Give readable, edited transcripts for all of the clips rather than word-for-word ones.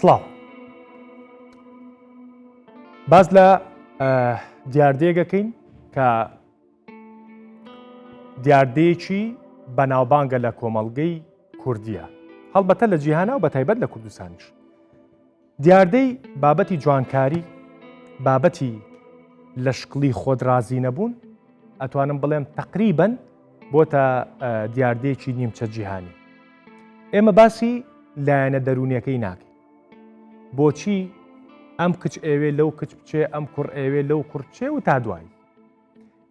سڵاو. باس لە دیاردەیەکەکەین کە دیاردەیەکی بەناوبانگە لە کۆمەڵگەی کوردیە هەڵبەتە لە جیهانە و بەتایبەت لە کوردستانیش دیاردەی بابەتی جوانکاری بابەتی لە شکڵی خۆت ڕازی نەبوون ئەتوانم بڵێم تقریبن بۆتە دیاردەیەکی نیمچە جیهانی ئێمە باسی لایەنە دەروونیەکەی ناکەین بۆچی ئەم کچ ئێوێ لەو کچ بچێ ئەم کوڕ ئێوێ لەو کوڕ بچێ و تا دوایی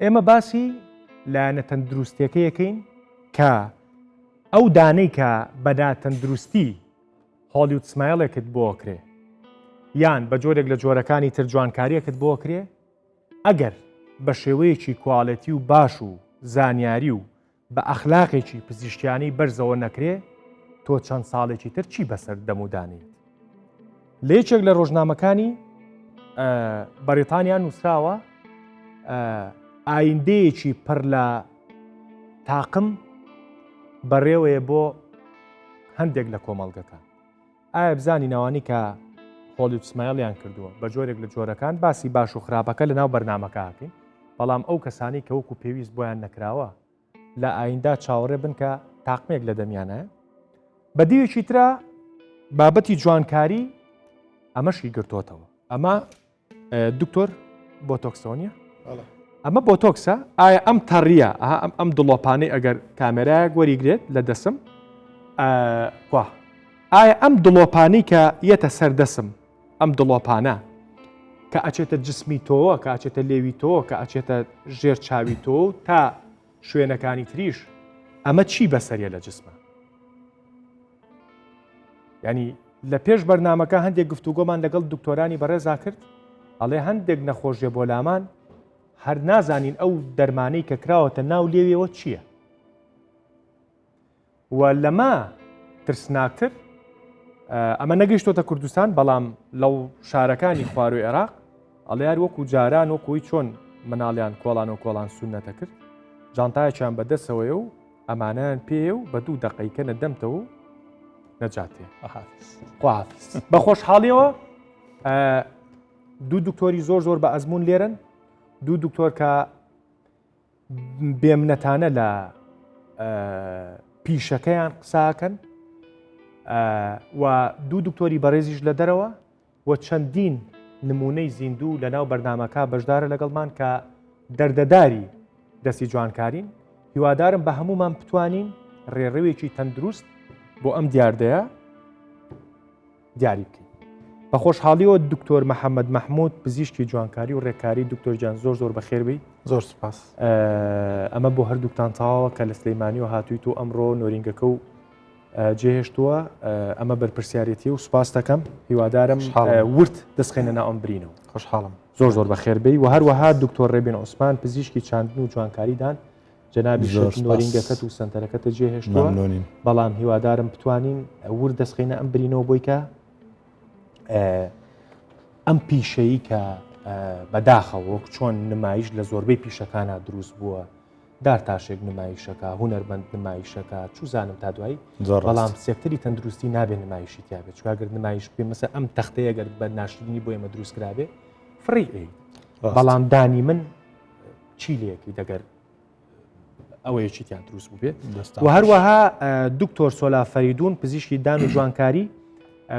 ئێمە باسی لایەنە تەندروستیەکەیەکەین کە ئەو دانەی کە بەدا تەندروستی Hollywood smile ێکت بۆ کرێ یان بە جۆرێک لە جۆرەکانی تر جوانکاریەکت بۆ کرێ ئەگەر بە شێوەیەکی quality و باش و زانیاری و بە ئەخلاقێکی پزیشکیانەی بەرزەوە نەکرێ تۆ چەند ساڵێکی تر چی بەسەر دەم و دانێت؟ لە یەکێک لە ڕۆژنامەکانی بەریتانیا نووسراوە ئایندەیەکی پڕ لە تاقم بەڕێوەیە بۆ هەندێک لە کۆمەڵگەکان. ئایا بزانین ئەوانەی کە Hollywood smile یان کردووە بە جۆرێک لە جۆرەکان باسی باش و خراپەکە لە ناو بەرنامەکە ئەکەین بەڵام ئەو کەسانی کە وەکو پێویست بۆیان نەکراوە لە ئایندا چاوەڕێ بن کە تاقمێک لە دەمیانە بە دیوێکی ترا بابەتی جوانکاری ئەمەشی گرتوتەوە ئەمە دکتۆر بۆتۆکسەوە نیە؟ ئەمە بۆتۆکسە ئایا ئەم تەڕیە ئەم ئەم دڵۆپانەی ئەگەر کامێرایەک وەریگرێت لە دەسم کوا ئایا ئەم دڵۆپانی کە یەتە سەر دەسم ئەم دڵۆپانە کە ئەچێتە جسمی تۆوە کە ئەچێتە لێوی تۆ کە ئەچێتە ژێر چاوی تۆ تا شوێنەکانی تریش ئەمە چی بەسەریە لە جسمە ینی لە پێش بەرنمەکە هەندێک گفتوگۆمان لەگەڵ دکتۆرانی بەڕێزا کرد ئەڵێ هەندێک نەخۆشیە بۆ لامان هەر نازانین ئەو دەرمانەی کە کراوەتە ناو لێویەوە چییە و لەمە ترسناکتر ئەمە نەگەیشتۆتە کوردستان بەڵام لەو شارەکانی خواروی عێراق ئەڵێ هەر وەکو جاران وەکوی چۆن مناڵیان کۆڵان و کۆڵان سونەتە کرد جانتایەکیان بەدەسەوەیە و ئەمانەیان پێیە و بە دوو دەقەیکە نە دەمتەوە و نەجاتێ خواحافیز بە خۆشحاڵیەوە دوو دکتۆری زۆر زۆر بە ئەزمون لێرن دوو دکتۆر کە بێمنەتانە لە پیشەکەیان قساکەن و دوو دکتۆری بەڕێزیش لە دەرەوە و چەندین نمونەی زیندوو لە ناو بەرنامەکە بەشدارە لەگەڵمان کە دەردەداری دەستی جوانکارین هیوادارم بە هەمومان بتوانین ڕێڕەوێکی تەندروست بۆ ئەم دیاردەیە دیاری بکەین بە خۆشحاڵیەوە دکتۆر محەممەد مححمود پزیشکی جوانکاری و ڕێکاری دکتۆر گیان زۆر زۆر بەخێربی زۆر سپاس ئەمە بۆ هەردووکتان تەواوە کە لە سلەیمانیەوە هاتوویت و ئەمڕۆ نۆرینگەکە و جێهێشتووە ئەمە بەرپرسیارەتی و سوپاس دەکەم هیوادارم ورد دەستخێنە ناو ئەم برینەوە خۆشحاڵم زۆر زۆر بەخێربێی و هەروەها دکتۆر ڕێبین عوسمان پزیشکی چاندن و جوانکاریدان جەنابی زۆر نۆرینگەکەت و سنتەرەکەتە جێهێشتووە بەڵام هیوادارم بتوانین ورد دەستخینە ئەم برینەوە بۆی کە ئەم پیشەیی کە بەداخەوە وەک چۆن نمایش لە زۆربەی پیشەکانە دروست بووە دارتاشێک نمایشەکە هونەرمەند نمایشەکە چوزانم تا دوایی بەڵام سێکتەری تەندروستی نابێ نمایشی تیاابێت چواگەر نمایش بکەین مەسە ئەم تەختەیە گەر بە ناشرینی بۆ ئێمە دروست کرابێ فڕی ئەی بەڵام دانی من چی لەکەی دەگەر ئەوەیەکی تیان دروست بوو بێت و هەروەها دکتۆر سۆلا فەریدون پزیشکی دان و جوانکاری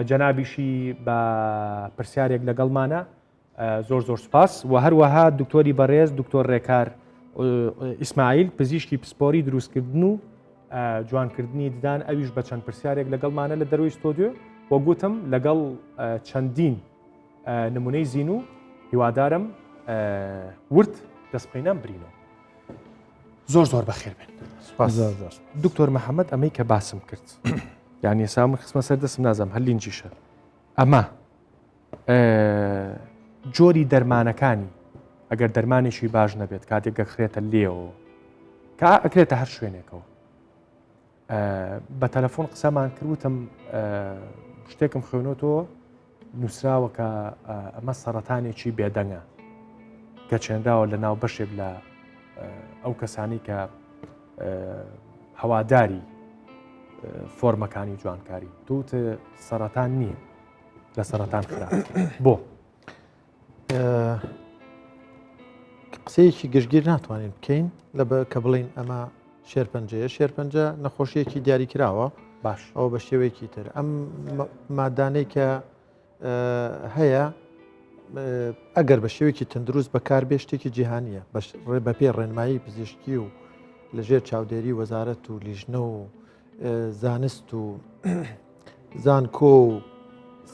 جەنابیشی بە پرسیارێک لەگەڵمانە زۆر زۆر سپاس و هەروەها دکتۆری بەڕێز دکتۆر ڕێکار ئیسماعیل پزیشکی پسپۆری دروستکردن و جوانکردنی ددان ئەویش بە چەند پرسیارێک لەگەڵمانە لە دەروی ستۆدیۆ و گوتم لەگەڵ چەندین نمونەی زین و هیوادارم ورد دەستبخەینەم برینەوە زۆر زۆر بەخێر بێن دکتۆر محەممەد ئەمەی کە باسم کرد یعنی سام خستمە سەر دەستم نازم هەر لینجیشە ئەمە جۆری دەرمانەکانی ئەگەر دەرمانێکی باش نەبێت کاتێک گەخرێتە لێەوە کە ئەکرێتە هەر شوێنێکەوە بە تەلەفۆن قسەمان کردوتم شتێکم خوێنۆتەوە نووسراوە کە ئەمە سەرەتانێکی بێدەنگە کە چێنراوە لە ناو بەشێک لە ئەو کەسانی کە هەواداری فۆرمەکانی جوانکاری توت سەرەتان نییە. لە سەرەتان خراپ بۆ قسەیەکی گشتگیر ناتوانین بکەین لە کە بڵین ئەمە شێرپەنجەیە شێرپەنجە نەخۆشیەکی دیاریکراوە باش ئەو بە شێوەیەکی تر ئەم مادانەی کە هەیە ئەگەر بە شێوەیەکی تەندروست بەکاربێ شتێکی جیهانیە بە پێ ڕێنمایی پزیشکی و لەژێر چاودێری وەزارەت و لیژنە و زانست و زانکۆ و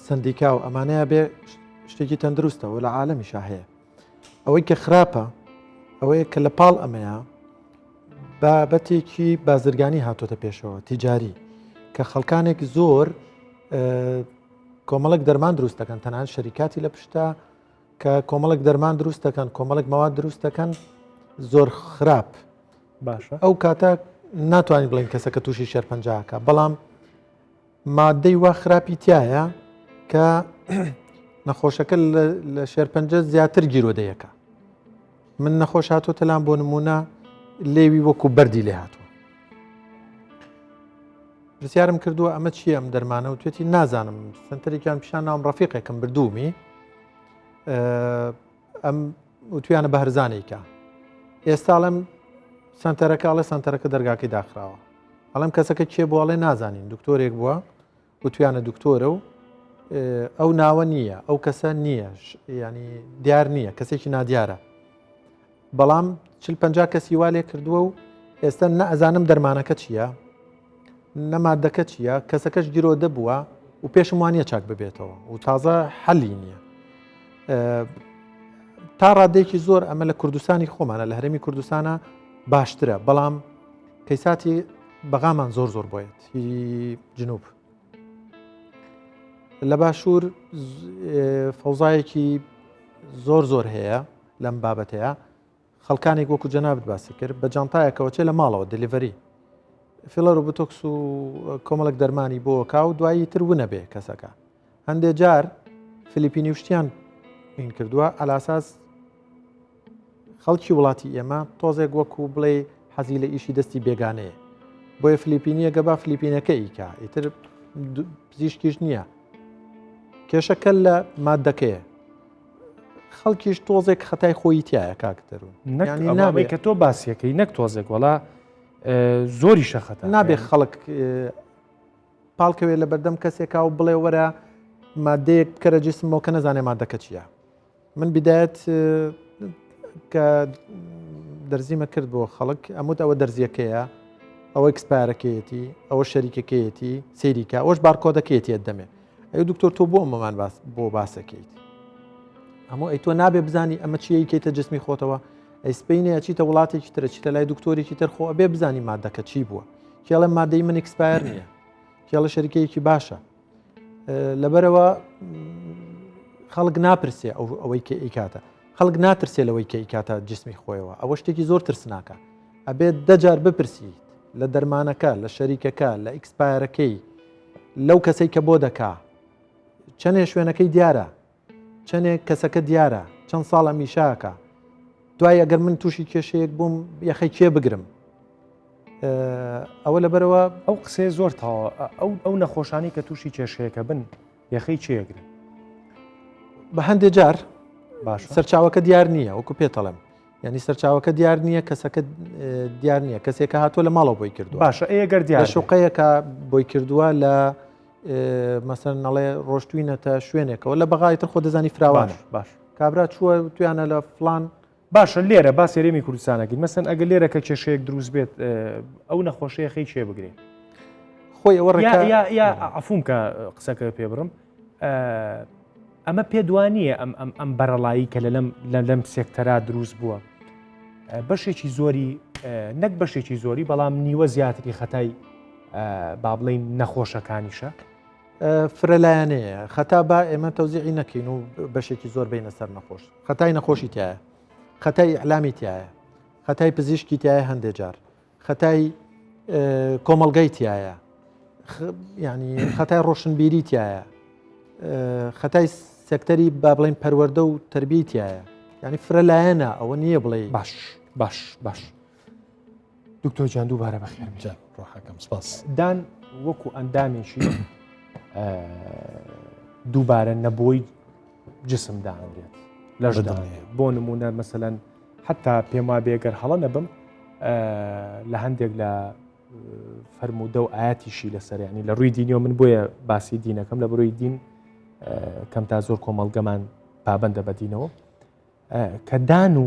سندیکا و ئەمانەیە بێ شتێکی تەندروستەوە لە عالەمیشا هەیە ئەوەی کە خراپە ئەوەیە کە لە پاڵ ئەمەیە بابەتێکی بازرگانی هاتۆتە پێشەوە تیجاری کە خەڵکانێک زۆر کۆمەڵک دەرمان دروست دەکەن تەنان شەریکاتی لە پشتا کە کۆمەڵک دەرمان دروست دەکەن کۆمەڵک مەواد دروست دەکەن زۆر خراپ باشە ئەو کاتە ناتوانین بڵین کەسەکە تووشی شێرپەنجاکە بەڵام مادەی وا خراپی تایە کە نەخۆشەکە لە شێرپەنجە زیاتر گیرۆدەیەکە من نەخۆش هاتووە لام بۆ نمونە لێوی وەکو بەردی لێ هاتووە پرسیارم کردووە ئەمە چییە ئەم دەرمانە و توێتی نازانم سنتەرێکیان پیشان ناوم ڕەفیقێکم بردوومی ئەم وتویانە بە هەرزانێکە ئێستاڵم سنتەرەکە ئەڵێ سنتەرەکە دەرگاکەی داخراوە ئەڵم کەسەکە کێ بۆڵێ نازانین دکتۆرێک بووە وتویانە دکتۆرە و ئەو ناوە نییە ئەو کەسە نییە ینی دیار نییە کەسێکی نادیارە بەڵام چل پ کەسی وا لێ کردووە و ئێستا نەئەزانم دەرمانەکە چییە نە مادەکە چییە کەسەکەش گیرۆدە بووە و پێشم وانە چاک ببێتەوە و تازە حەلی نییە تا ڕادێکی زۆر ئەمە لە کوردستانی خۆمانە لە هەرێمی کوردستانە باشترە بەڵام کەیساتی بەغامان زۆر زۆر بۆیەت هی جنوب لە باشوور فەوزایەکی زۆر زۆر هەیە لەم بابەتەیە خەڵکانێک وەکو جەنابت باسی کرد بە جانتایەکەوە چێ لە ماڵەوە delivery فیڵەر و بتۆکس و کۆمەڵک دەرمانی بۆ کا و دوایی تر ونەبێ کەسەکە هەندێک جار فلیپینی شتیان این کردووە ئەلاساس خەڵکی وڵاتی ئێمە تۆزێک وەکو بڵێ حەزی لە ئیشی دەستی بێگانەیە بۆیە فلیپینیە گەبا فلیپینەکە ئیکا ئیتر پزیشکیش نییە کێشەکە لە مادەکەیە خەڵکیش تۆزێک خەتای خۆی تایە کاک دەروون نابێت کە تۆ باسیەکەی نەک تۆزێک وڵا زۆری شەخەتە نابێ خەڵک پاڵکەوێت لە بەردەم کەسێکا و بڵێ وەرە مادەیەک بکەرە جسمەوە کە نەزانێ مادەکە چییە من بدایەت کە دەرزیمە کرد بۆ خەڵک ئەموت ئەوە دەرزیەکەیە ئەوە expire ەکەیەتی ئەوە شەریکەکەیەتی سەیریکە ئەوش بارکۆدەکەیەتی دەمێ ئەی دکتۆر تۆ بۆ ئەمەمان باس بۆ باسەکەیت هەموو ئەی تۆ نابێ بزانی ئەمە چیە کەیتە جسمی خۆتەوە ئەی سپینێ ئەچیتە وڵاتێکی ترە چیتە لای دکتۆرێکی تر خۆ ئەبێ بزانی مادەکە چی بووە کێڵە مادەی من expire نییە کێڵە شەریکەیەکی باشە لەبەرەوە خەڵک ناپرسێ ئەو ئەوەی کە ئیکاتە خەڵک ناترسێ لەوەی کە ئیکاتە جسمی خۆیەوە ئەوە شتێکی زۆر ترسناکە ئەبێت دەجار بپرسیت لە دەرمانەکە لە شەریکەکە لە expire ەکەی لەو کەسەی کە بۆ دەکا چەنێ شوێنەکەی دیارە چەنێک کەسەکە دیارە چەند ساڵ ئەمیشاکە دوای ئەگەر من تووشی کێشەیەک بووم یەخەی کێ بگرم ئەوە لەبەرەوە ئەو قسەیە زۆر تاوە ئەو ئەو نەخۆشانی کە تووشی کێشەیەکە بن یەخەی چێگرن بە هەندێک جار باش سەرچاوەکە دیار نییە وەکو پێتەڵێم ینی سەرچاوەکە دیار نییە کەسەکە دیار نییە کەسێکە هاتووە لە ماڵەوە بۆی کردو باشە ئەگەر دیار شوقەیەکە بۆی کردووە لە مەسەن نەڵێ ڕۆشتوینەتە شوێنێکەوە لە بەغای تر خۆ دەزانی فراوانە باش کابرا چووە تویانە لە فلان باشە لێرە باس هەرێمی کوردستانەکەین مەسەن ئەگە لێرە کە کێشەیەک دروست بێت ئەو نەخۆشەیە خەی چێ بگرێ خۆی ئەوە ڕێکا یا عفوم کە قسەکە پێ بڕم ئەمە پێ دوانیە ئەم ئەم ئەم بەرەڵایی کە لە لەم لە لەم سێکتەرا دروست بووە بەشێکی زۆری نەک بەشێکی زۆری بەڵام نیوە زیاتری خەتای با بڵین نەخۆشەکانیشە فرەلایەنەیە خەتا با ئێمە تەوزیعی نەکەین و بەشێکی زۆر بینە سەر نەخۆش خەتای نەخۆشی تایە خەتای ئیعلامی تایە خەتای پزیشکی تایە هەندێک جار خەتای کۆمەلگای تایە ینی خەتای ڕۆشنبیری تایە خەتای سێکتەری با بڵین پەروەردە و تربیەی تایە ینی فرەلایەنە ئەوە نییە بڵێ باش باش باش دکتۆر جان دووبارە بەخێر جان ڕۆحەکەم سپاس دان وەکو ئەندامێکی دووبارە نەبووی جسم دانرێت لەش دانرێت بۆ نمونە مەسەەن حتا پێم وابێ گەر هەڵە نەبم لە هەندێک لە فەرموودە و ئاەتیشی لەسەر ینی لە ڕووی دینیەوە من بۆیە باسی دینەکەم لە بڕۆی دین کەم تا زۆر کۆمەڵگەمان پابندە بە دینەوە کە دان و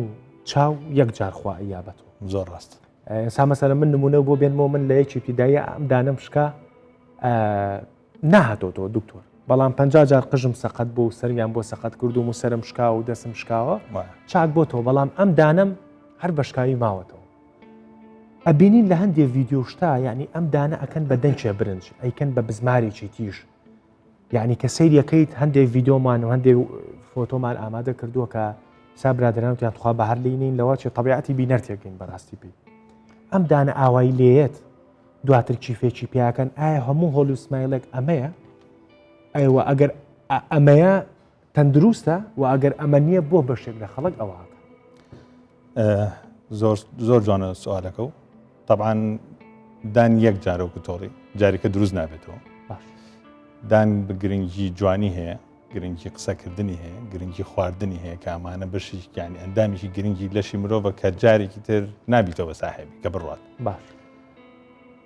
چاو یەک جار خوا ئەیا بە تۆ. زۆر ڕاست. ئێستا مەسەلەن من نمونە بۆ بێنمەوە من لە یەکی ابتدایی ئەم دانم شکا ناهاتۆتەوە دکتۆر بەڵام پ جار قژم سەقەت بۆ و سەریان بۆ سەقەت کردوم و سرم شکا و دەسم شکاوە چاک بۆتەوە بەڵام ئەم دانم هەر بەشکاوی ماوەتەوە ئەبینین لە هەندێ ڤیددیو شتا یعنی ئەم دانە ئەکەن بە دەنکێ برنج ئەیکەن بە بزمارێکی تیژ یعنی کە سەیری ئەکەیت هەندێک ڤیدۆمان و هەندێک فۆتۆمان ئامادە کردووە کە سا برادران وتیان تخوا بە هەر لینین لەوە چێ طبیعەتی بینەر تێگەین بەڕاستی پێی ئەم دانە ئاوایی لێیەت دواتر کیفێکی پیاکەن ئایا هەموو هۆل و سمایلێک ئەمەیە ئەیوە ئەگەر ئەمەیە تەندروستە و ئەگەر ئەمە نییە بۆ بەشێک لە خەڵک ئەوە زۆر زۆر جوانە سوالەکە و طبعاان دان یەک جارەوەکو تۆڵی جارێکە دروست نابێتەوە دان بە گرنگی جوانی هەیە گرنگی قسەکردنی هەیە گرنگی خواردنی هەیە کە ئەمانە بەشێکیانی ئەندامێکی گرنگی لەشی مرۆڤە کە جارێکی تر نابیتەوە ساحێبی کە بڕات باش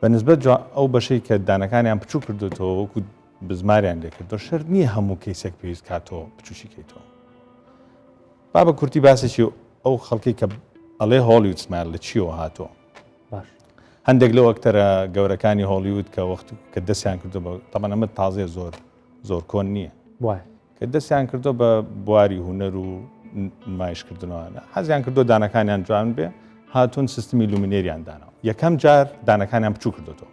بە نسبەت ئەو بەشەی کە دانەکانیان بچوو کردوتەوە وەکو بزماریان لێکردەوە شەرت نییە هەموو کەیسێک پێویست کاتەوە بچوشی کەیتەوە با بە کورتی باسێکی ئەو خەڵکی کە ئەڵێ Hollywood smile لە چیەوە هاتووە باش هەندێک لەو ئەکتەرە گەورەکانی هۆڵیوود کە وەخت کە دەستیان کردو بە تەمان ئەمە تازەیە زۆر زۆر کۆن نییە وایە کە دەستیان کردو بە بواری هونەر و نمایشکردنەوەە حەزیان کردو دانەکانیان جوان بێ هاتوون سیستمی lumineer یان داناوە یەکەم جار دانەکانیان بچوو کردوتەوە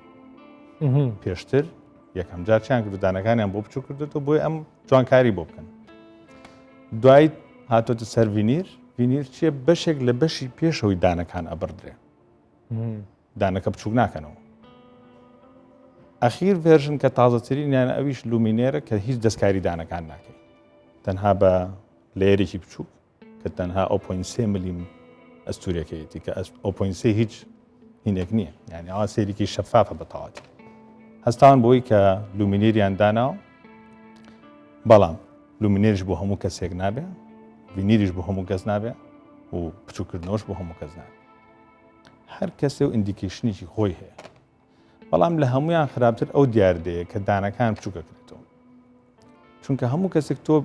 پێشتر یەکەم جار چیان کردو دانەکانیان بۆ بچوو کردوتەوە بۆی ئەم جوانکاری بۆ بکەن دوای هاتۆتە سەر veneer veneer چیە بەشێک لە بەشی پێشەوەی دانەکان ئەبڕدرێ دانەکە بچوک ناکەنەوە ئەخیر version کە تازەترینیان ئەویش lumineer ە کە هیچ دەستکاری دانەکان ناکەی تەنها بە layer ێکی بچوک کە تەنها 0.3 ملیم ئەستورەکەیەتی کە 0.3 هیچ هینێک نییە یعنی ئەوە سێریکی شەفافە بە تەواتی هەستان بۆی کە lumineer یان داناوە بەڵام lumineer یش بۆ هەموو کەسێک نابێ veneer یش بۆ هەموو کەس نابێ و بچووکردنەوەش بۆ هەموو کەس نابێ هەر کەسێ و indication ێکی خۆی هەیە بەڵام لە هەمویان خراپتر ئەو دیاردەیە کە دانەکان بچووکەکرێتەوە چونکە هەموو کەسێک تۆ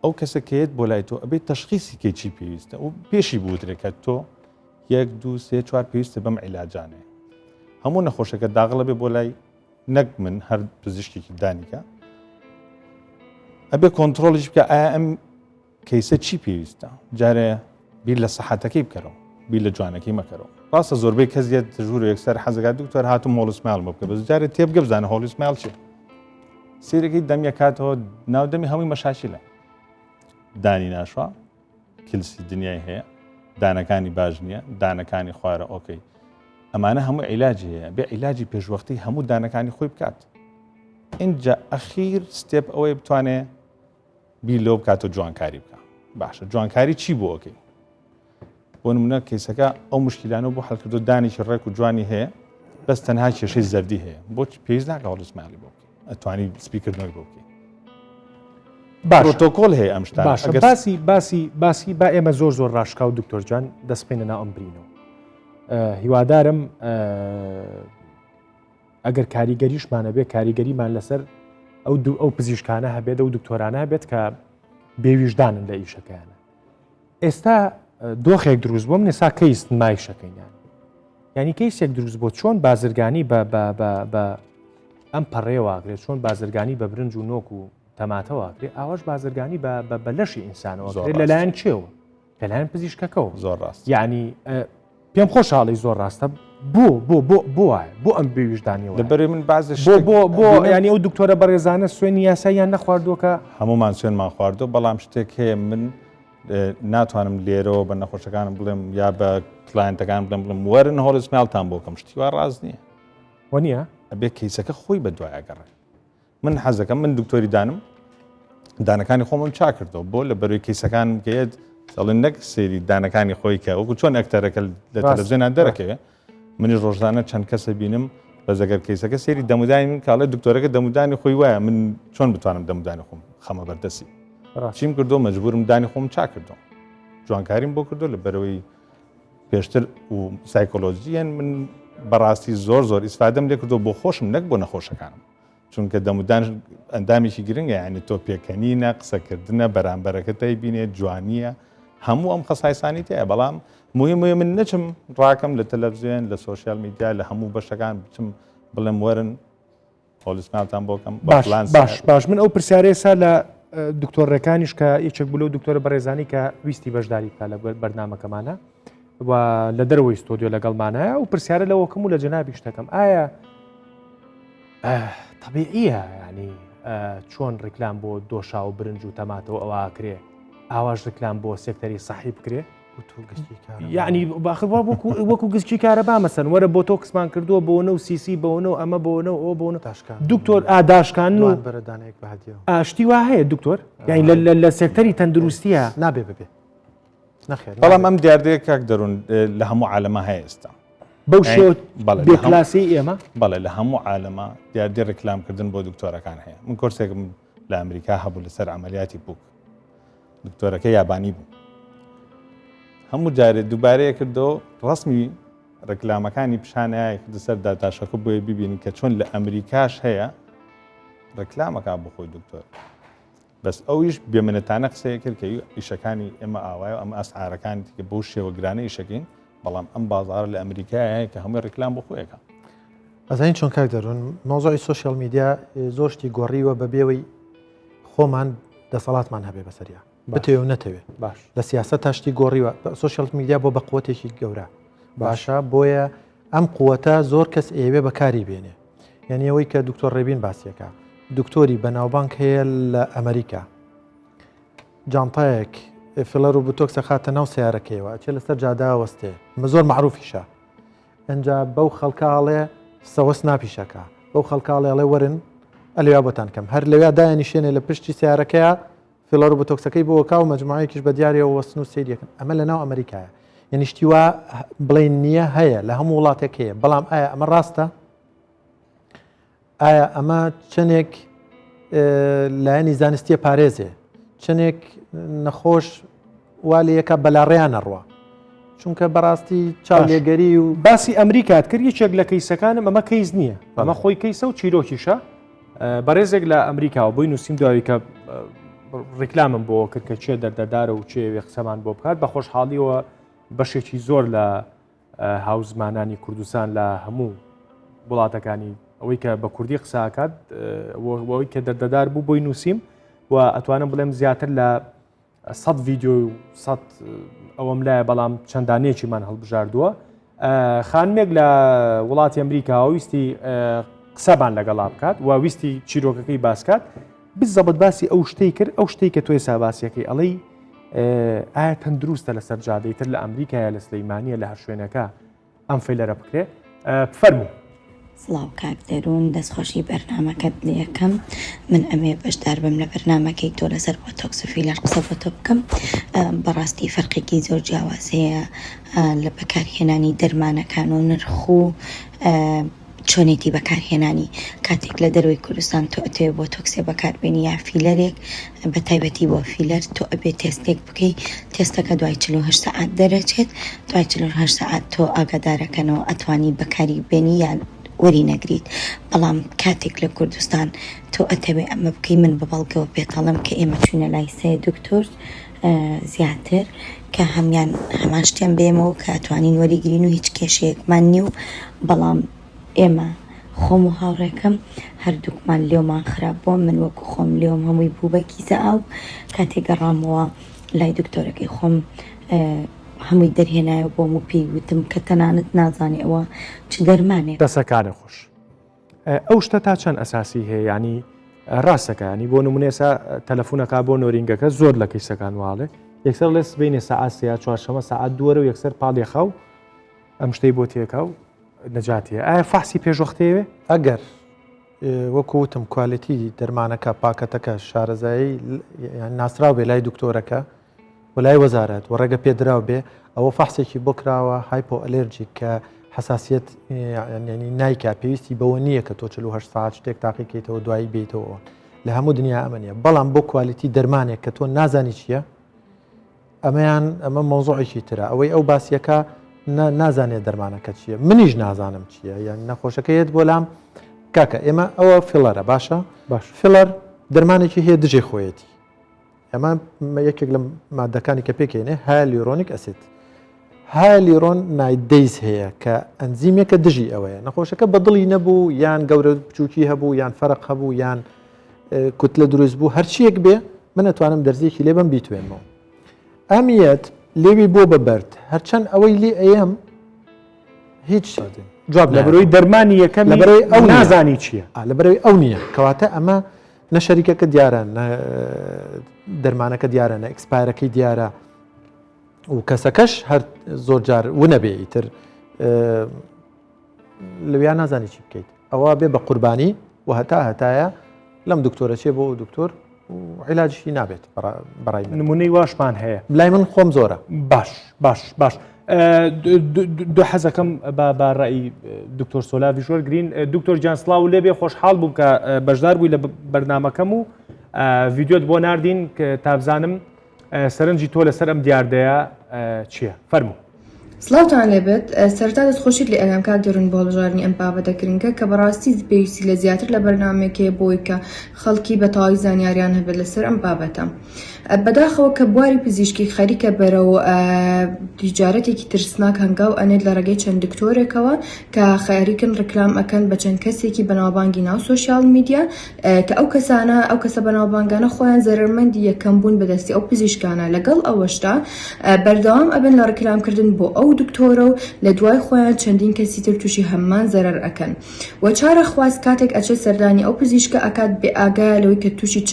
ئەو کەسە کەیت بۆ لای تۆ ئەبێت تەشخیسی کەی چی پێویستە و پێشی بوترێت کە تۆ یەک دو سێ چوار پێویستە بەم عیلاجانێ هەموو نەخۆشەکە داغڵە بێ بۆ لای نەک من هەر پزیشکێکی دانیکە ئەبێ کۆنتترۆلیش بکە ئایا ئەم کەیسە چی پێویستە جارێ بیر لە سەحەتەکەی بکەرەوە بیر لە جوانەکەی مەکەرەوە ڕاستە زۆربەی کەس یەت ژوور یەکسەر حەزەکات دکتۆر هاتم Hollywood smile بکە بەس جارێ تێبگە بزانە Hollywood smile چیە سیرەکەی دەمیە کاتەوە ناو دەمی هەمووی مەشاکیلە دانی ناشوا کلسی دنیای هەیە دانەکانی باش نییە دانەکانی خوارە okay ئەمانە هەموو عیلاجی هەیە بێ عیلاجی پێشوەختی هەموو دانەکانی خۆی بکات اینجا ئەخیر step ئەوەی بتوانێ بیر لەوە بکاتەوە جوانکاری بکە باشە جوانکاری چی بۆ ئەەکەی بۆ نمونە کەیسەکە ئەو مشکلانە بۆ حلکردو دانێکی ڕێک و جوانی هەیە بەس تەنها کێشەی زەردی هەیە بۆ پێویست ناکە Hollywood smile ی بۆ بکەی ئەتوانی سپیکردنەوەی بۆ بکەی پرۆتۆکۆل هەیە ئەم شتانە باشە باسی باسی باسی با ئێمە زۆر زۆر ڕاشکاو دکتۆر جان دەست بخەینە ناو ئەم برینەوە هیوادارم ئەگەر کاریگەریشمان هەبێت کاریگەریمان لەسەر ئەو دوو ئەو پزیشکانە هەبێت ئەو دکتۆرانە هەبێت کە بێویژدانن لە ئیشەکەیانە ئێستا دۆخێک دروست بۆم نسا کەیس نمایشەکەینیان ینی کەیسێک دروست بۆ چۆن بازرگانی بە بە ئەم پەڕێواگرێت چۆن بازرگانی بە برنج و نۆک و تەماتەوە کرێ ئاواش بازرگانی بە لەشی ئینسانەوە لەلایەن چێوە لەلایەن پزیشکەکەەوە زۆر ڕاست یعنی پێم خۆشحاڵی زۆر ڕاستە بۆ بۆ بۆ بۆ وایە بۆ ئەم بێویژدانیەوە لەبەرەی من بازێ بۆ بۆ بۆ ینی ئەو دکتۆرە بەڕێزانە سوێنی یاساییان نەخواردووەکە هەمومان سوێنمان خواردو بەڵام شتێک هەیە من ناتوانم لێرەوە بە نەخۆشەکانم بڵێم یا بە client ەکان بڵێم بڵێم وەرن Hollywood smile تان بۆ کەم شتی وا ڕاست نییە وە نییە ئەبێ کەیسەکە خۆی بە دوای گەڕێ من حەزەکەم من دکتۆری دانم دانەکانی خۆمم چا کردەوە بۆ لە بەروی کەیسەکان بکەیت دەڵێن نەک سێری دانەکانی خۆی کە وەکو چۆن ئەکتەرەکە لە تەلەڤزیۆنان دەرەکەوێ منیش ڕۆژانە چەند کەسە بینم بەس ئەگەر کەیسەکە سێری دەمودانی من کاڵێ دکتۆرەکە دەمودانی خۆی وایە من چۆن بتوانم دەمودانی خۆم خەمە بەردەسی چیم کردو مەجبورم دانی خۆم چا کردو جوانکاریم بۆ کردو لە بەرەوەی پێشتر و سایکۆلۆژیەن من بەڕاستی زۆر زۆر ئیسفادەم لێ کردو بۆ خۆشم نەک بۆ نەخۆشەکانم چونکە دەمودان ئەندامێکی گرنگە یعنی تۆ پێکەنینە قسەکردنە بەرامبەرەکە دەیبینێت جوانیە هەموو ئەم خەسایسانی تایە بەڵام مهم مهم من نەچم ڕاکەم لە تەلەڤزیۆن لە social media لە هەموو بەشەکان بچم بڵێم وەرن هۆلیسناوتان بۆکەم باش باش باش من ئەو پرسیارەیە سا لە دکتۆر ڕێکانیش کە یەکێک بوو لەو دکتۆرە بەڕێزانی کە ویستی بەشداری بکە لە بەرنامەکەمانە و لە دەرەوەی ستۆدیۆ لەگەڵمانایە و پرسیارە لەوەکەم و لە جەنابی شتەکەم ئایا تەبیعیە ینی چۆن ڕیکلام بۆ دۆشا و برنج و تەماتەوە ئەوە کرێ ئاواش ڕیکلام بۆ سێکتەری سەحی بکرێ یعنی باخر وا وەکو گسکی کارەبا مەسەن وەرە بۆ تۆ کسمان کردووە بۆ نە و سیسی بۆ نە و ئەمە بۆ نە ئەو بۆ دکتۆر ئاداشکان و ئاشتی وا هەیە دکتۆر یعنی لە سێکتەری تەندروستیە نابێ ببێ بەڵام ئەم دیاردەیە کاک دەروون لە هەموو عالەمە هەیە ئێستا بەو شێوە بەڵێ کلاسی ئێمە بەڵێ لە هەموو عالەمە دیاردەی ڕیکلامکردن بۆ دکتۆرەکان هەیە من کۆرسێکم لە ئەمریکا هەبوو لەسەر عملیاتی پوک دکتۆرەکە یابانی بوو هەموو جارێ دووبارەیە کردەوە ڕسمی ڕێکلامەکانی پیشانایە کردە سەر داتاشەکە بۆیە ببینن کە چۆن لە ئەمریکاش هەیە ڕێکلامەکە بۆ خۆی دکتۆر بەس ئەویش بێمنەتانە قسەیە کرد کە ئیشەکانی ئێمە ئاوایە ئەم ئەسعارەکانی کە بەو شێوە گرانە ئیشەکەین بەڵام ئەم بازارە لە ئەمریکایە کە هەمووی ڕیکلام بۆ خۆیەکە. ئەزانی چۆن کاک دەرون مەوزوعی social media زۆر شتی گۆڕیوە بە بێوەی خۆمان دەسەڵاتمان هەبێ بەسەریا بتەوێ و نەتەوێ باش لە سیاسەت تا شتی گۆڕیوە social media بۆ بە قوتێکی گەورە باشە بۆیە ئەم قوتە زۆر کەس ئەیەوێ بەکاری بێنێ یعنی ئەوەی کە دکتۆر ڕێبین باسیەکە دکتۆری بەناوبانگ هەیە لە ئەمریکا جانتایەک فیلەر و بوتۆکس ئەخاتە ناو سیارەکەیەوە ئەچێ لەسەر جادا وەستێ مە زۆر معروفیشە ئەجا بەو خەڵکاڵێ سەوەس ناپیشەکە بەو خەڵکاڵێ ئەڵێ وەرن ئەلێ بۆتان کەم هەر لەویا دایانیشێنێ لە پشتی سیارەکەیە فیلەر و بوتۆکسەکەی بۆ کا و مەجموعەیەکیش بە دیارەوە وەستن و سەیریەکەن ئەمە لە ناو ئەمریکایە یعنی شتی وا بڵێن نییە هەیە لە هەموو وڵاتێک هەیە بەڵام ئایا ئەمە ڕاستە ئایا ئەمە چەندێک لایەنی زانستیە پارێزێ چەندێک نەخۆش وا لە یەکە بەلاڕێیان نەڕوە چونکە بەڕاستی چاولێگەری و باسی ئەمریکات کرد یەکێک لە کەیسەکانم ئەمە کەیس نییە ئەمە خۆی کەیسە و چیرۆکیشە بەڕێزێک لە ئەمریکاوە بۆی نووسیم داوی کە ڕیکلامم بۆ کرد کە چێ دەردەدارە و چێوێ قسەمان بۆ بکات بە خۆشحاڵیەوە بەشێکی زۆر لە هاوزمانانی کوردستان لە هەموو وڵاتەکانی ئەوەی کە بە کوردی قساکات ئەوەی کە دەردەدار بوو بۆی نووسیم و ئەتوانم بڵێم زیاتر لە سە ڤیددیو و سە ئەوەم لایە بەڵام چەندانەیەکیمان هەڵبژاردووە خانمێک لە وڵاتی ئەمریکاوە ویستی قسەمان لەگەڵا بکات و ویستی چیرۆکەکەی باسکات بزەبت باسی ئەو شتەی کرد ئەو شتەی کە تۆی ساباسیەکەی ئەڵەی ئایا تەندروستە لەسەر جادەی تر لە ئەمریکایە لە سلەیمانیە لە هەر شوێنەکە ئەم فیلەرە بکرێ فەرموو. سڵاو کاک دەروون دەست خۆشی بەرنامەکەت لێکەم من ئەمێ بەشدار بم لە بەرنامەکەی تۆ لەسەر بۆتۆکس و فیلەر قسە بۆ تۆ بکەم بەڕاستی فەرقێکی زۆر جیاواز هەیە لە بەکارهێنانی دەرمانەکان و نرخ و چۆنێتی بەکارهێنانی کاتێک لە دەرەوەی کوردستان تۆ ئەتەوێ بۆتۆکسێ بەکاربێنی یا فیلەرێک بە تایبەتی بۆ فیلەر تۆ ئەبێ تێستێک بکەی تێستەکە دوای 48 سەعات دەرەچێت دوای 48 سەعات تۆ ئاگادارەکەنەوە ئەتوانی بەکاری بێنی یان وەری نەگریت بەڵام کاتێک لە کوردستان تۆ ئەتەوێ ئەمە بکەی من بە بەڵگەوە پێتەڵێم کە ئێمە چوینە لای سێ دکتۆر زیاتر کە هەمان هەمان شتیان بێمەوە کە ئەتوانین وەریگرین و هیچ کێشەیەکمان نییە و بەڵام ئێمە خۆم و هاوڕێکەم هەردووکمان لێومان خراپ بووە من وەکو خۆم لێوم هەمووی بوو بە کیسە ئاو کاتێ گەڕامەوە لای دکتۆرەکەی خۆم هەمووی دەرهێنایەوە بۆم و پێی وتم کە تەنانەت نازانێ ئەوە چ دەرمانێک. دەسەکانە خۆش. ئەو شتە تا چەند ئەساسی هەیە ینی ڕاستەکە ینی بۆ نمونێسا تەلەفۆنەکە بۆ نۆرینگەکە زۆر لە کەیسەکان واڵێ یەکسەر لێ سبینێ سەعات سێ چوارشەمە سەعات دووەرە و یەکسەر پاڵێخا و ئەم شتەی بۆ تێکا و نەجاتیە ئایا فەحسی پێشوەختەیەوێ؟ ئەگەر وەکو وتم quality دەرمانەکە پاکەتەکە شارەزایی ناسراو بێ لای دکتۆرەکە و لای وەزارەت و ڕێگە پێدراو بێ ئەوە فەحسێکی بۆ کراوە hypoallergic کە حساسیت ینی نایکا پێویستی بەوە نییە کە تۆ 48 ساعت شتێک تاقیکەیتەوە دوایی بیتەوە لە هەموو دنیا ئەمە نیە بەڵام بۆ quality دەرمانێک کە تۆ نازانی چییە ئەمەیان ئەمە مەوزوعێکی ترە ئەوەی ئەو باسیەکە نازانێت دەرمانەکە چییە منیش نازانم چییە یان نەخۆشەکە یەت بۆ لام کاکە ئێمە ئەوە filler ە باشە باش filler دەرمانێکی هەیە دژێ خۆیەتی ئەمە یەکێک لە مادەکانی کە پێکێنێ hyaluronic acid hyaluronidase هەیە کە ئەنزیمێکە دژی ئەوەیە نەخۆشەکە بەدڵی نەبوو یان گەورە بچووکی هەبوو یان فەرق هەبوو یان کوتلە دروست بوو هەرچیەک بێ من ئەتوانم دەرزیەکی لێ بەم بیتوێنمەوە ئەمیەت لێوی بۆ بە بەرد هەرچەند ئەوەی لێ ئەیەم هیچ جواب لەبەرەوەی دەرمانی یەکەم لەبەرەوەی ئەو نازانی چییە لەبەرەوەی ئەو نییە کەواتە ئەمە نە شەریکەکە دیارە نە دەرمانەکە دیارە نە expire ەکەی دیارە و کەسەکەش هەر زۆر جار ونەبێ ئیتر لەویا نازانی چی بکەیت ئەوە بێ بە قوربانی و هەتا هەتایە لەم دکتۆرە چێ بۆ دکتۆر عیلاجشی نابێت بەڕای من نمونەی واشمان هەیە لای من خۆم زۆرە باش باش باش دو حەزەکەم بە بە ڕئی دکتۆر سۆلاڤیش وەرگین دکتۆر جان سڵاو لێبێ خۆشحاڵ بووم کە بەشدار بووی لە بەرنمەکەم و ڤیددیۆت بۆ ناردین تابزانم سەرنجی تۆ لەسەر ئەم دیاردەیە چییە؟ فەرموو. سڵاوتان لێبێت سەرەتا دەستخۆشیت لێ ئەکەم کاک دەروون بۆ هەڵبژاردنی ئەم بابەتە گرنگە کە بەڕاستی پێویستی لە زیاتر لە بەرنامەیەک هەیە بۆی کە خەڵکی بە تەواوی زانیاریان هەبێت لەسەر ئەم بابەتە بەداخەوە کە بواری پزیشکی خەریکە بەرەو تیجارەتێکی ترسناک هەنگاو ئەنێت لە ڕێگەی چەند دکتۆرێکەوە کە خەریکن ڕیکلام ئەکەن بە چەند کەسێکی بەناوبانگی ناو social media کە ئەو کەسانە ئەو کەسە بەناوبانگانە خۆیان زەرەرمەندی یەکەم بوون بەدەستی ئەو پزیشکانە لەگەڵ ئەوەشدا بەردەوام ئەبن لە ڕیکلامکردن بۆ ئەو دکتۆرە و لە دوای خۆیان چەندین کەسی تر تووشی هەمان زەرەر ئەکەن و چارەخواز کاتێک ئەچێت سەردانی ئەو پزیشکە ئەکات بێ ئاگایە لەوەی کە تووشی چ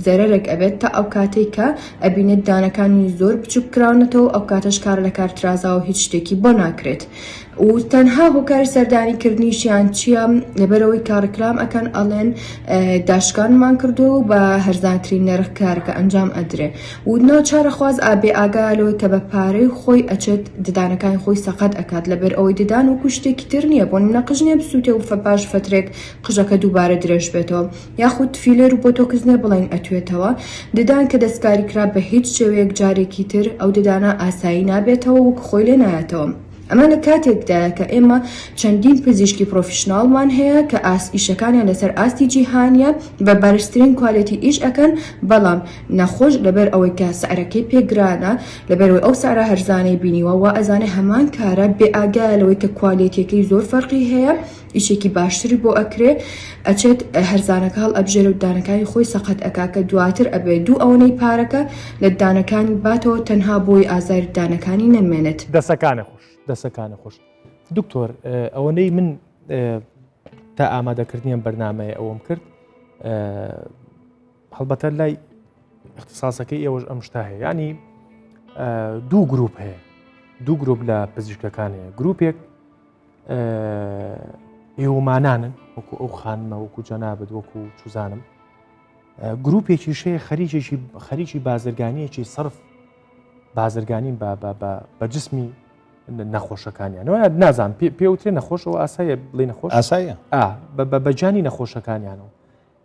زەرەرێک ئەبێت تا ئەو کاتەی کە ئەبینێت دانەکانی زۆر بچوک کراونەتەوە ئەو کاتەش کار لە کار ترازاوە هیچ شتێکی بۆ ناکرێت و تەنها هۆکاری سەردانی کردنیشیان چییە لەبەرەوەی کە ڕیکلام ئەکەن ئەڵێن داشکانمان کردو و بە هەرزانترین نرخ کارەکە ئەنجام ئەدرێ و ناچارەخواز ئابێ ئاگا لەوەی کە بە پارەی خۆی ئەچێت ددانەکانی خۆی سەقەت ئەکات لەبەر ئەوەی ددان وەکو شتێکی تر نییە بۆ نمونە قژ نییە بسووتێ و پاش فترێک قژەکە دووبارە درێژ بێتەوە یاخود filler و بۆتۆکس نییە بڵێن ئەتوێتەوە ددان کە دەستکاری کرا بە هیچ شێوەیەک جارێکی تر ئەو ددانە ئاسایی نابێتەوە وەکو خۆی لێ نایەتەوە. ئەمە لە کاتێکدایە کە ئێمە چەندین پزیشکی professional مان هەیە کە ئاست ئیشەکانیان لەسەر ئاستی جیهانیە بە بەرزترین quality ئیش ئەکەن بەڵام نەخۆش لەبەر ئەوەی کە سعرەکەی پێ گرانە لەبەرەوەی ئەو سعرە هەرزانەی بینیوە وا ئەزانێ هەمان کارە بێ ئاگایە لەوەی کە quality یەکەی زۆر فەرقی هەیە ئیشێکی باشتری بۆ ئەکرێ ئەچێت هەرزانەکە هەڵ ئەبژێرێ و دانەکانی خۆی سەقەت ئەکا کە دواتر ئەبێ دوو ئەوەنەی پارەکە لە دانەکانی باتەوە تەنها بۆی ئازاری دانەکانی نەمێنێت. دەسەکانە خۆش دەسەکانە خۆش دکتۆر ئەوەنەی من تا ئامادەکردنی ئەم بەرنمەیە ئەوەم کرد هەڵبەتە لای اختصاصەکەی ئێوەش ئەم شتا هەیە ینی دوو گروپ هەیە دوو گروپ لە پزیشکەکان هەیە گروپێک ئێومانانن وەکو ئەو خانمە وەکو جەنابت وەکو چوزانم گروپێکی شەیە خەریکێکی خەریکی بازرگانیەکی سرف بازرگانین بە جسمی نەخۆشەکانیانەوە نازان پێوترێ نەخۆشەوە ئاسایە بڵێ نەخۆش ئاسایە بەجانی نەخۆشەکانیانەوە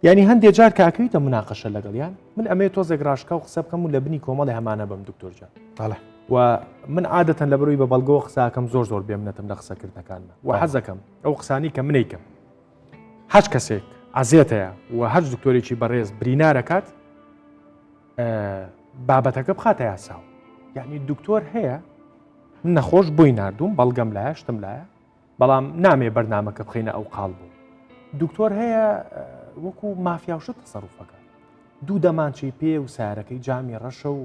یانی هەندێ جار کە ئەکەویتە مناقەشە لەگەڵیان من ئەمەوێ تۆزێک ڕاشکاو قسە بکەم و لە بنی کۆمەڵی هەمانە بم دکتۆر جان بەڵێ و من عادەتەن لە بەروی بە بەڵگەوە قساکەم زۆر زۆر بێمنەتم لە قسەکردنەکانمە و حەزەکەم ئەو قسانی کە منەیکەم هەچ کەسێک عەزێتەیە و هەر دکتۆرێکی بەڕێز برینارەکات بابەتەکە بخاتە یاساوە یعنی دکتۆر هەیە نەخۆش بۆی نردوم بەڵگەم لایە شتم لایە بەڵام نامێ بەرنامەکە بخەینە ئەو قاڵب و دکتۆر هەیە وەکو مافیاوشە تەسەڕوفەکە دوو دەمانچەی پێ و سارەکەی جامی ڕەشە و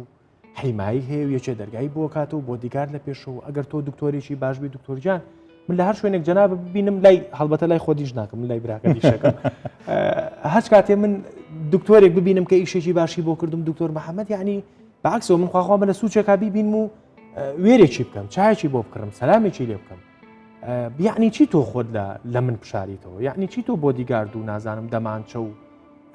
حیمایی هەیە و یەکێ دەرگای بۆ کاتەوە بۆ دیگار لە پێشەوە ئەگەر تۆ دکتۆرێکی باشبی دکتۆرجان من لە هەر شوێنێک جەناب ببینم لای هەڵبەتە لای خۆدیش ناکەم من لای براکە دیشەکەم هەچ کاتێ من دکتۆرێک ببینم کە ئیشێکی باشی بۆ کردم دکتۆر محەممەد یعنی بەعکسەوە من خواخوا بە لە سوچێکا بیبینم و وێرێکی بکەم چایەکی بۆ بکڕم سەلامێکی لێ بکەم یعنی چی تۆ خۆت لە لە من بشاریتەوە یعنی چی تۆ بۆدیگارد و نازانم دەمانچە و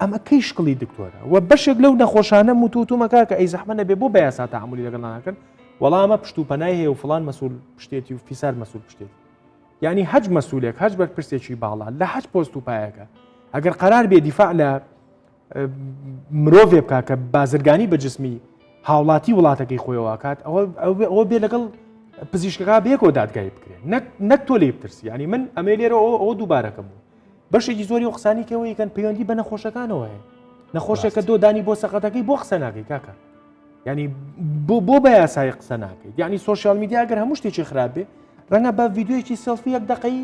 ئەمە کەی شکڵی دکتۆرە و بەشێک لەو نەخۆشانە موتوتومە کاکە ئەی زەحمە نەبێ بۆ بە یاسا تەعامولی لەگەڵ ناکەن وەڵامە پشت و پەنای هەیە و فلان مەسول پشتێتی و فیسار مەسول پشتێتی. یعنی هەج مەسولێک هەج بەرپرسێکی باڵا لە هەج پۆست و پایەکە ئەگەر قرار بێ دیفاع لە مرۆڤێ بکە کە بازرگانی بە جسمی هاوڵاتی وڵاتەکەی خۆیەوە کات ئەوە بێ لەگەڵ پزیشکەکە بێکەوە دادگای بکرێن نەک نەک تۆ لێ بترسی ینی من ئەمێ لێرە ئەوە دووبارەکەم بوو بەشێکی زۆری و قسانی کەەوەیکەن پەیوەندی بە نەخۆشەکانەوە هەیە نەخۆشێکە دۆ دانی بۆ سەقەتەکەی بۆ قسە ناکەی کاکە ینی بۆ بۆ بە یاسایی قسە ناکەیت یعنی social media گەر هەموو شتێکی خراپ بێ ڕەنگە بە ڤیددیوەکی سێلفی یەک دقەی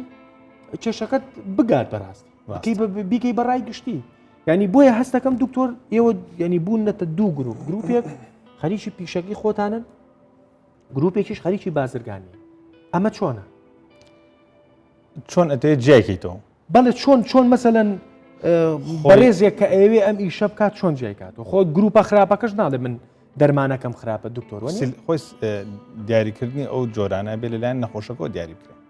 کێشەکەت بگات بەڕاستی بیکەی بەڕای گشتی ینی بۆیە هەستەکەم دکتۆر ئێوە ینی بوون نەتە دوو گروپ گروپێک خەریکی پیشەکی خۆتانن گروپێکیش خەریکی بازرگانی ئەمە چۆنە چۆن ئەتەوێت جیاکەیتەوە؟ بەڵێ چۆن چۆن مەسەلەن بەڕێزێک کە ئەوێ ئەم ئیشە بکات چۆن جیای کاتەوە خۆ گروپە خراپەکەش ناڵێ من دەرمانەکەم خراپە دکتۆر خۆی دیاریکردنی ئەو جۆرانە بێ لەلایەن نەخۆشەکەەوە دیاری بکرێت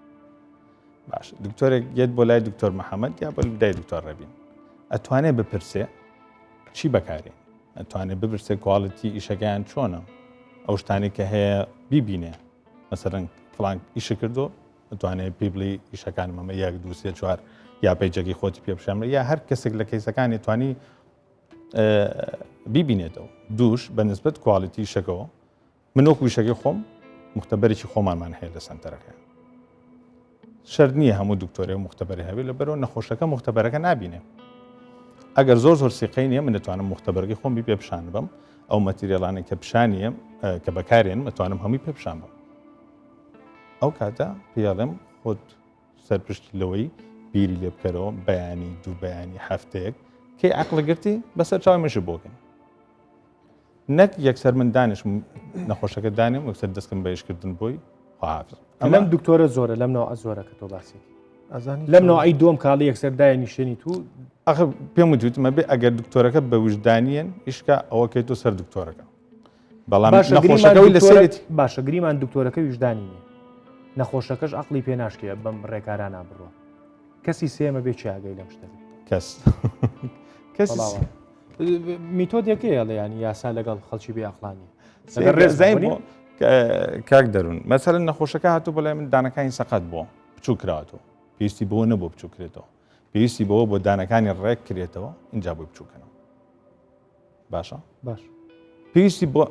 باش دکتۆرێک یەت بۆ لای دکتۆر محەممەد یا بۆ لای دکتۆر ڕێبین ئەتوانێت بپرسێ چی بەکارێ ئەتوانێت بپرسێ quality ئیشەکەیان چۆنە ئەو شتانی کە هەیە بیبینێ مەسەرەن فلان ئیشە کردو ئەتوانێت پێی بڵێ ئیشەکانم ئەمە یەک دوو سێ چوار یا page ەکەی خۆتی پێ پیشان یا هەر کەسێک لە case ەکانی توانی بیبینێتەوە دووش بە نسبەت quality شەکەوە من وەکو ئیشەکەی خۆم مختبەرێکی خۆمانمان هەیە لە سنتەرەکە شەرت نییە هەموو دکتۆرێ و مختبەری هەبێت لەبەرەوە نەخۆشەکە مختبەرەکە نابینێ ئەگەر زۆر زۆر سیقەی نییە من دەتوانم مختبەرەکەی خۆم بی پێ پیشان بم ئەو material انەی کە پیشانیە کە بەکارێن ئەتوانم هەمووی پێ پیشان بم ئەو کاتە پێڵێم خۆت سەرپشتی لەوەی بیری لێ بکەرەوە بەیانی دوو بەیانی هەفتەیەک کەی عقل گرتی بەسەر چاوی مشی بۆکەن نەک یەکسەر من دانیشم نەخۆشەکە دانێم وەکسەر دەستکەم بە ئیشکردن بۆی خواحافظ ئەمەم دکتۆرە زۆرە لەم نەوە زۆرە کە تۆ باسی لەم نەوەی دوم کاڵی یەکسەر دای نیشتێنی تو ئەخ پێم وتوتمە بێ ئەگەر دکتۆرەکە بە وژدانیەن ئیشکا ئەوە کەی تۆ سەر دکتۆرەکە بەڵام نەخۆشەکەی لەسەرێتی باشە گریمان دکتۆرەکە ویژدانی نیە نەخۆشەکەش عقلی پێ ناشکێ بەم ڕێکارانە بڕۆ کەسی سێمە بێ چیاگەی لەم شتە کەس کەس میتۆدێکەیە لە ینی یاسا لەگەڵ خەڵکی بێ عقلانی کاک دەروون مەسەر نەخۆشەکە هاتوو بەڵێ من دانەکانی سەقەت بووە بچوو کراوەتەوە پێویستی بۆ نەبوو بچووکرێتەوە پێویستی بەوە بۆ دانەکانی ڕێک کرێتەوە اینجا بۆی بچووکەنەوە باشە باش پێویستی بۆ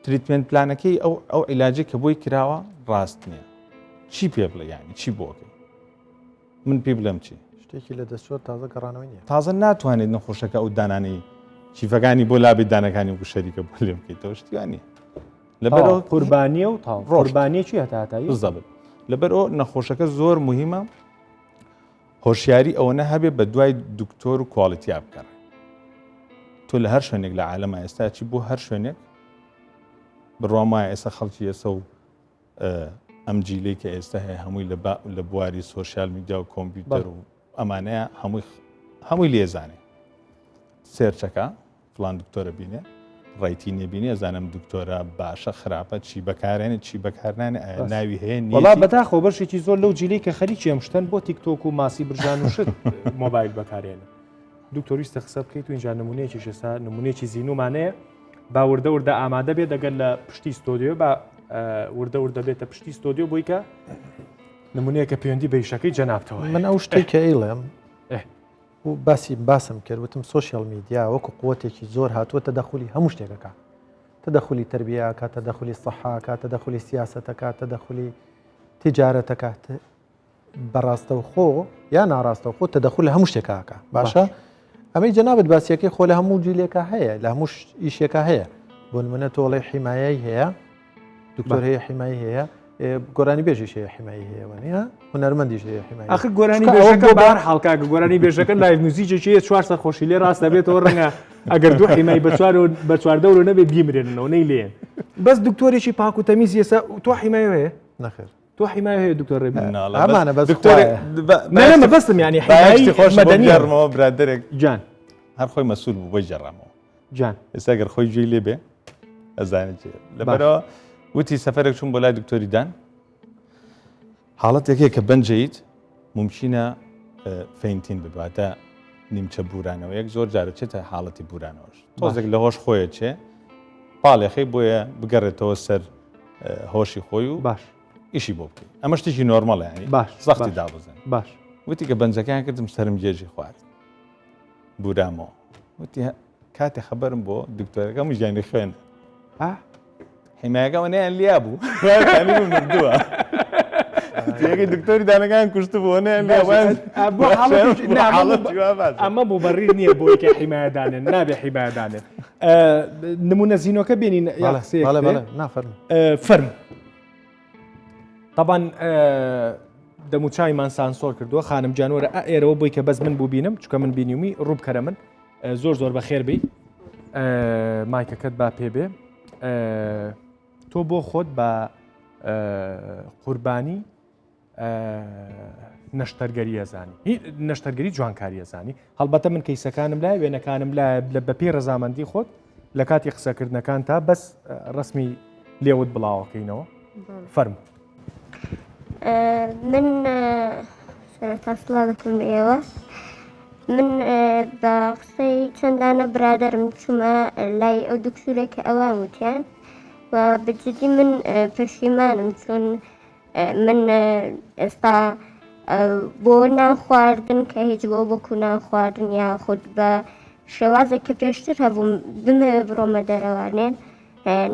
treatment plan ەکەی ئەو ئەو عیلاجی کە بۆی کراوە ڕاست نییە چی پێ بڵێ یعنی چی بۆکەی من پێ بڵێم چی شتێکی لە دەستچوە تازە گەڕانەوەی نیە تازە ناتوانێت نەخۆشەکە ئەو دانانی چیفەکانی بۆ لابێت دانەکانی و شەریکە بۆ لێ بکەیتەوە شتیوانی لەبەرەوە قوربانیە و تا قوربانیەکی هەتاتایی بالضبط لەبەر ئەو نەخۆشەکە زۆر مهمە هۆشیاری ئەوەنە هەبێ بە دوای دکتۆر و quality یا بگەڕێ تۆ لە هەر شوێنێک لە عالەما ئێستا چی بۆ هەر شوێنێک بڕوام وایە ئێستا خەڵکی ئێستا و ئەم جیلەی کە ئێستا هەیە هەمووی لە بواری social media و کۆمپیوتەر و ئەمانەیە هەمووی هەمووی لێزانێ search ەکە فلان دکتۆرە بینێ ڕیتی نەبینێ زانم دکتۆرە باشە خراپە چی بەکارێنێ چی بەکارنانێ ناوی هەیە وڵا بەداخەوە بەشێکی زۆر لەو جیلی کە خەریکی ئەم شتەن بۆ تیکتۆک و ماسی برژان و شت مۆبایل بەکارێنن دکتۆر ویستە قسە بکەیت و اینجا نمونەیەکی ئێستا نمونەیەکی زینومانەیە با وردە وردە ئامادە بێت دەگەر لە پشتی ستۆدیۆ با وردە وردە بێتە پشتی ستۆدیۆ بۆی کە نمونەیەکە پەیوەندی بە ئیشەکەی جەنابتەوە من ئەو شتێک کە ئەیڵێم و باسی باسم کرد وتم social media وەکو قوتێکی زۆر هاتووە تەدەخلی هەموو شتێکەکە تەدەخلی تربیەکە تەدەخلی سەحاکە تەدەخلی سیاستەکە تەدەخلی تجارەتەکە بە ڕاستەوخۆ یا ناڕاستەوخۆ تەدەخول لە هەموو شتێکا ئەکا باشە ئەمەی جەنابت باسیەکەی خۆ لە هەموو جیلێکا هەیە لە هەموو ئیشێکا هەیە بۆ نمونە تۆڵەی حیمایەی هەیە دکتۆر هەیە حیمایی هەیە گۆرانی بێژیش هەیە حیمایی هەیە وانە هونەرمەندیش هەیە حیمایی ئەخر گۆرانی بێژەکە بار حاڵکا گۆرانی بێژەکە live music ێکی هەیە چوار سەرخۆشی لێ ڕاست دەبێتەوە ڕەنگە ئەگەر دوو حیمای بە چوار بە چواردەورە نەبێ بیمرێنەوە نەی لێن بەس دکتۆرێکی پاک و تەمیز ئێستا تۆ حیمایە هەیە نەخێر تۆ حیمایە هەیە دکتۆر ڕێبین ئەمانە بەس دکتۆر نە مەبەستم ینی حیمایی خۆش مەدەنیڕمەوە برادێک جان هەر خۆی مەسول بوو بۆی جێڕامەوە جان ئێستا گەر خۆی گوێی لێ بێ ئەزانێت چیە لەبەرەوە وتی سەفەرێک چوون بۆ لای دکتۆری دان حاڵەتێک هەیە کە بەنجەیت ممکنە fainting بباتە نیمچە بورانەوەیەک زۆر جارە چێتە حاڵەتی بورانەوەش تۆزێک لە هۆش خۆیە چێ پاڵێخەی بۆیە بگەڕێتەوە سەر هۆشی خۆی و باش. ئیشی بۆ بکەین ئەمە شتێکی نۆرمەڵە ینی باش زەختی دابزن باش وتی کە بەنجەکان کردم سرم گێژی خوارد بورامەوە وتی کاتێ خەبەرم بۆ دکتۆرەکەم ژیانی خوێن حیمایەکە ئەوەنەیان لیا بوو مردووە تێگەی دکتۆری دانەکان کوشت بوو ئەوەنەیان لیا ئەمە مبەڕیر نییە بۆی کە حیمایەدانێن نابێ حیمایەدانێن نمونە زینۆکە بێنین فەرم طبعا دەموچایمان سانسۆر کردووە خانم جانوەرە ئێرەوە بۆی کە بەس من بوو بینم چکە من بینیومی ڕووبکەرە من زۆر زۆر بەخێر بی مایکەکەت با پێ بێ تۆ بۆ خۆت بە قوربانی نەشتەرگەریەزانی نەشتەرگەری جوانکاریەزانی هەڵبەتە من کەیسەکانم لای وێنەکانم لای لە بەپی ڕەزامەندی خۆت لە کاتی قسەکردنەکان تا بەس ڕسمی لێوت بڵاوەکەینەوە فەرمو من سەرەتا سڵاو دەکەم لە ئێوە من بە قسەی چەندانە برادەرم چوومە لای ئەو دکتورە کە ئەوان وتیان و بەجدی من پەشیمانم چون من ئێستا بۆ نان خواردن کە هیچ بۆ وەکو نان خواردن یا خود بە شێوازێک کە پێشتر هەبووم بمەوێ بڕۆمە دەرەوانێ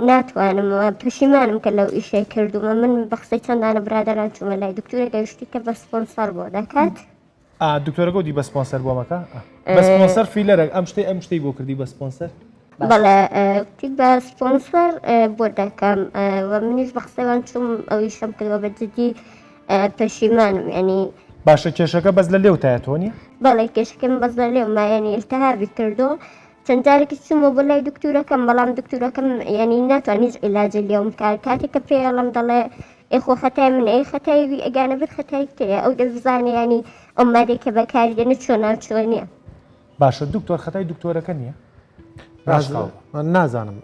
ناتوانم و پەشیمانم کە لەو ئیشەی کردومە من بە قسەی چەندانە برادەران چوومە لای دکتورە گەشتی کە بە سپۆنسەر بۆ دەکات دکتۆرەکە دی بە سپۆنسەر بۆ مەکە بە سپۆنسەر filler ە ئەم شتەی ئەم شتەی بۆ کردی بە سپۆنسەر بەڵێ وتی بە سپۆنسەر بۆ دەکەم و منیش بە قسەیان چووم ئەو ئیشەم کردوە بە جدی پەشیمانم ینی باشە کێشەکە بەس لە لێوتایە تۆ نیە؟ بەڵێ کێشەکەم بەس لە لێومە ینی التهابی کردو چەند جارێکیش چوومەوە بۆ لای دکتورەکەم بەڵام دکتورەکەم یعنی ناتوانێت هیچ عیلاجی لێوم بکات کاتێک کە پێڵم دەڵێ ئێ خۆ خەتای من ئەی خەتای وی ئەگانە بێت خەتای تێیە ئەو دەبزانێ ینی ئەو مادەی کە بەکاری دێنێت چۆنا و چۆن نییە. باشە دکتۆر خەتای دکتۆرەکە نییە؟ نازانم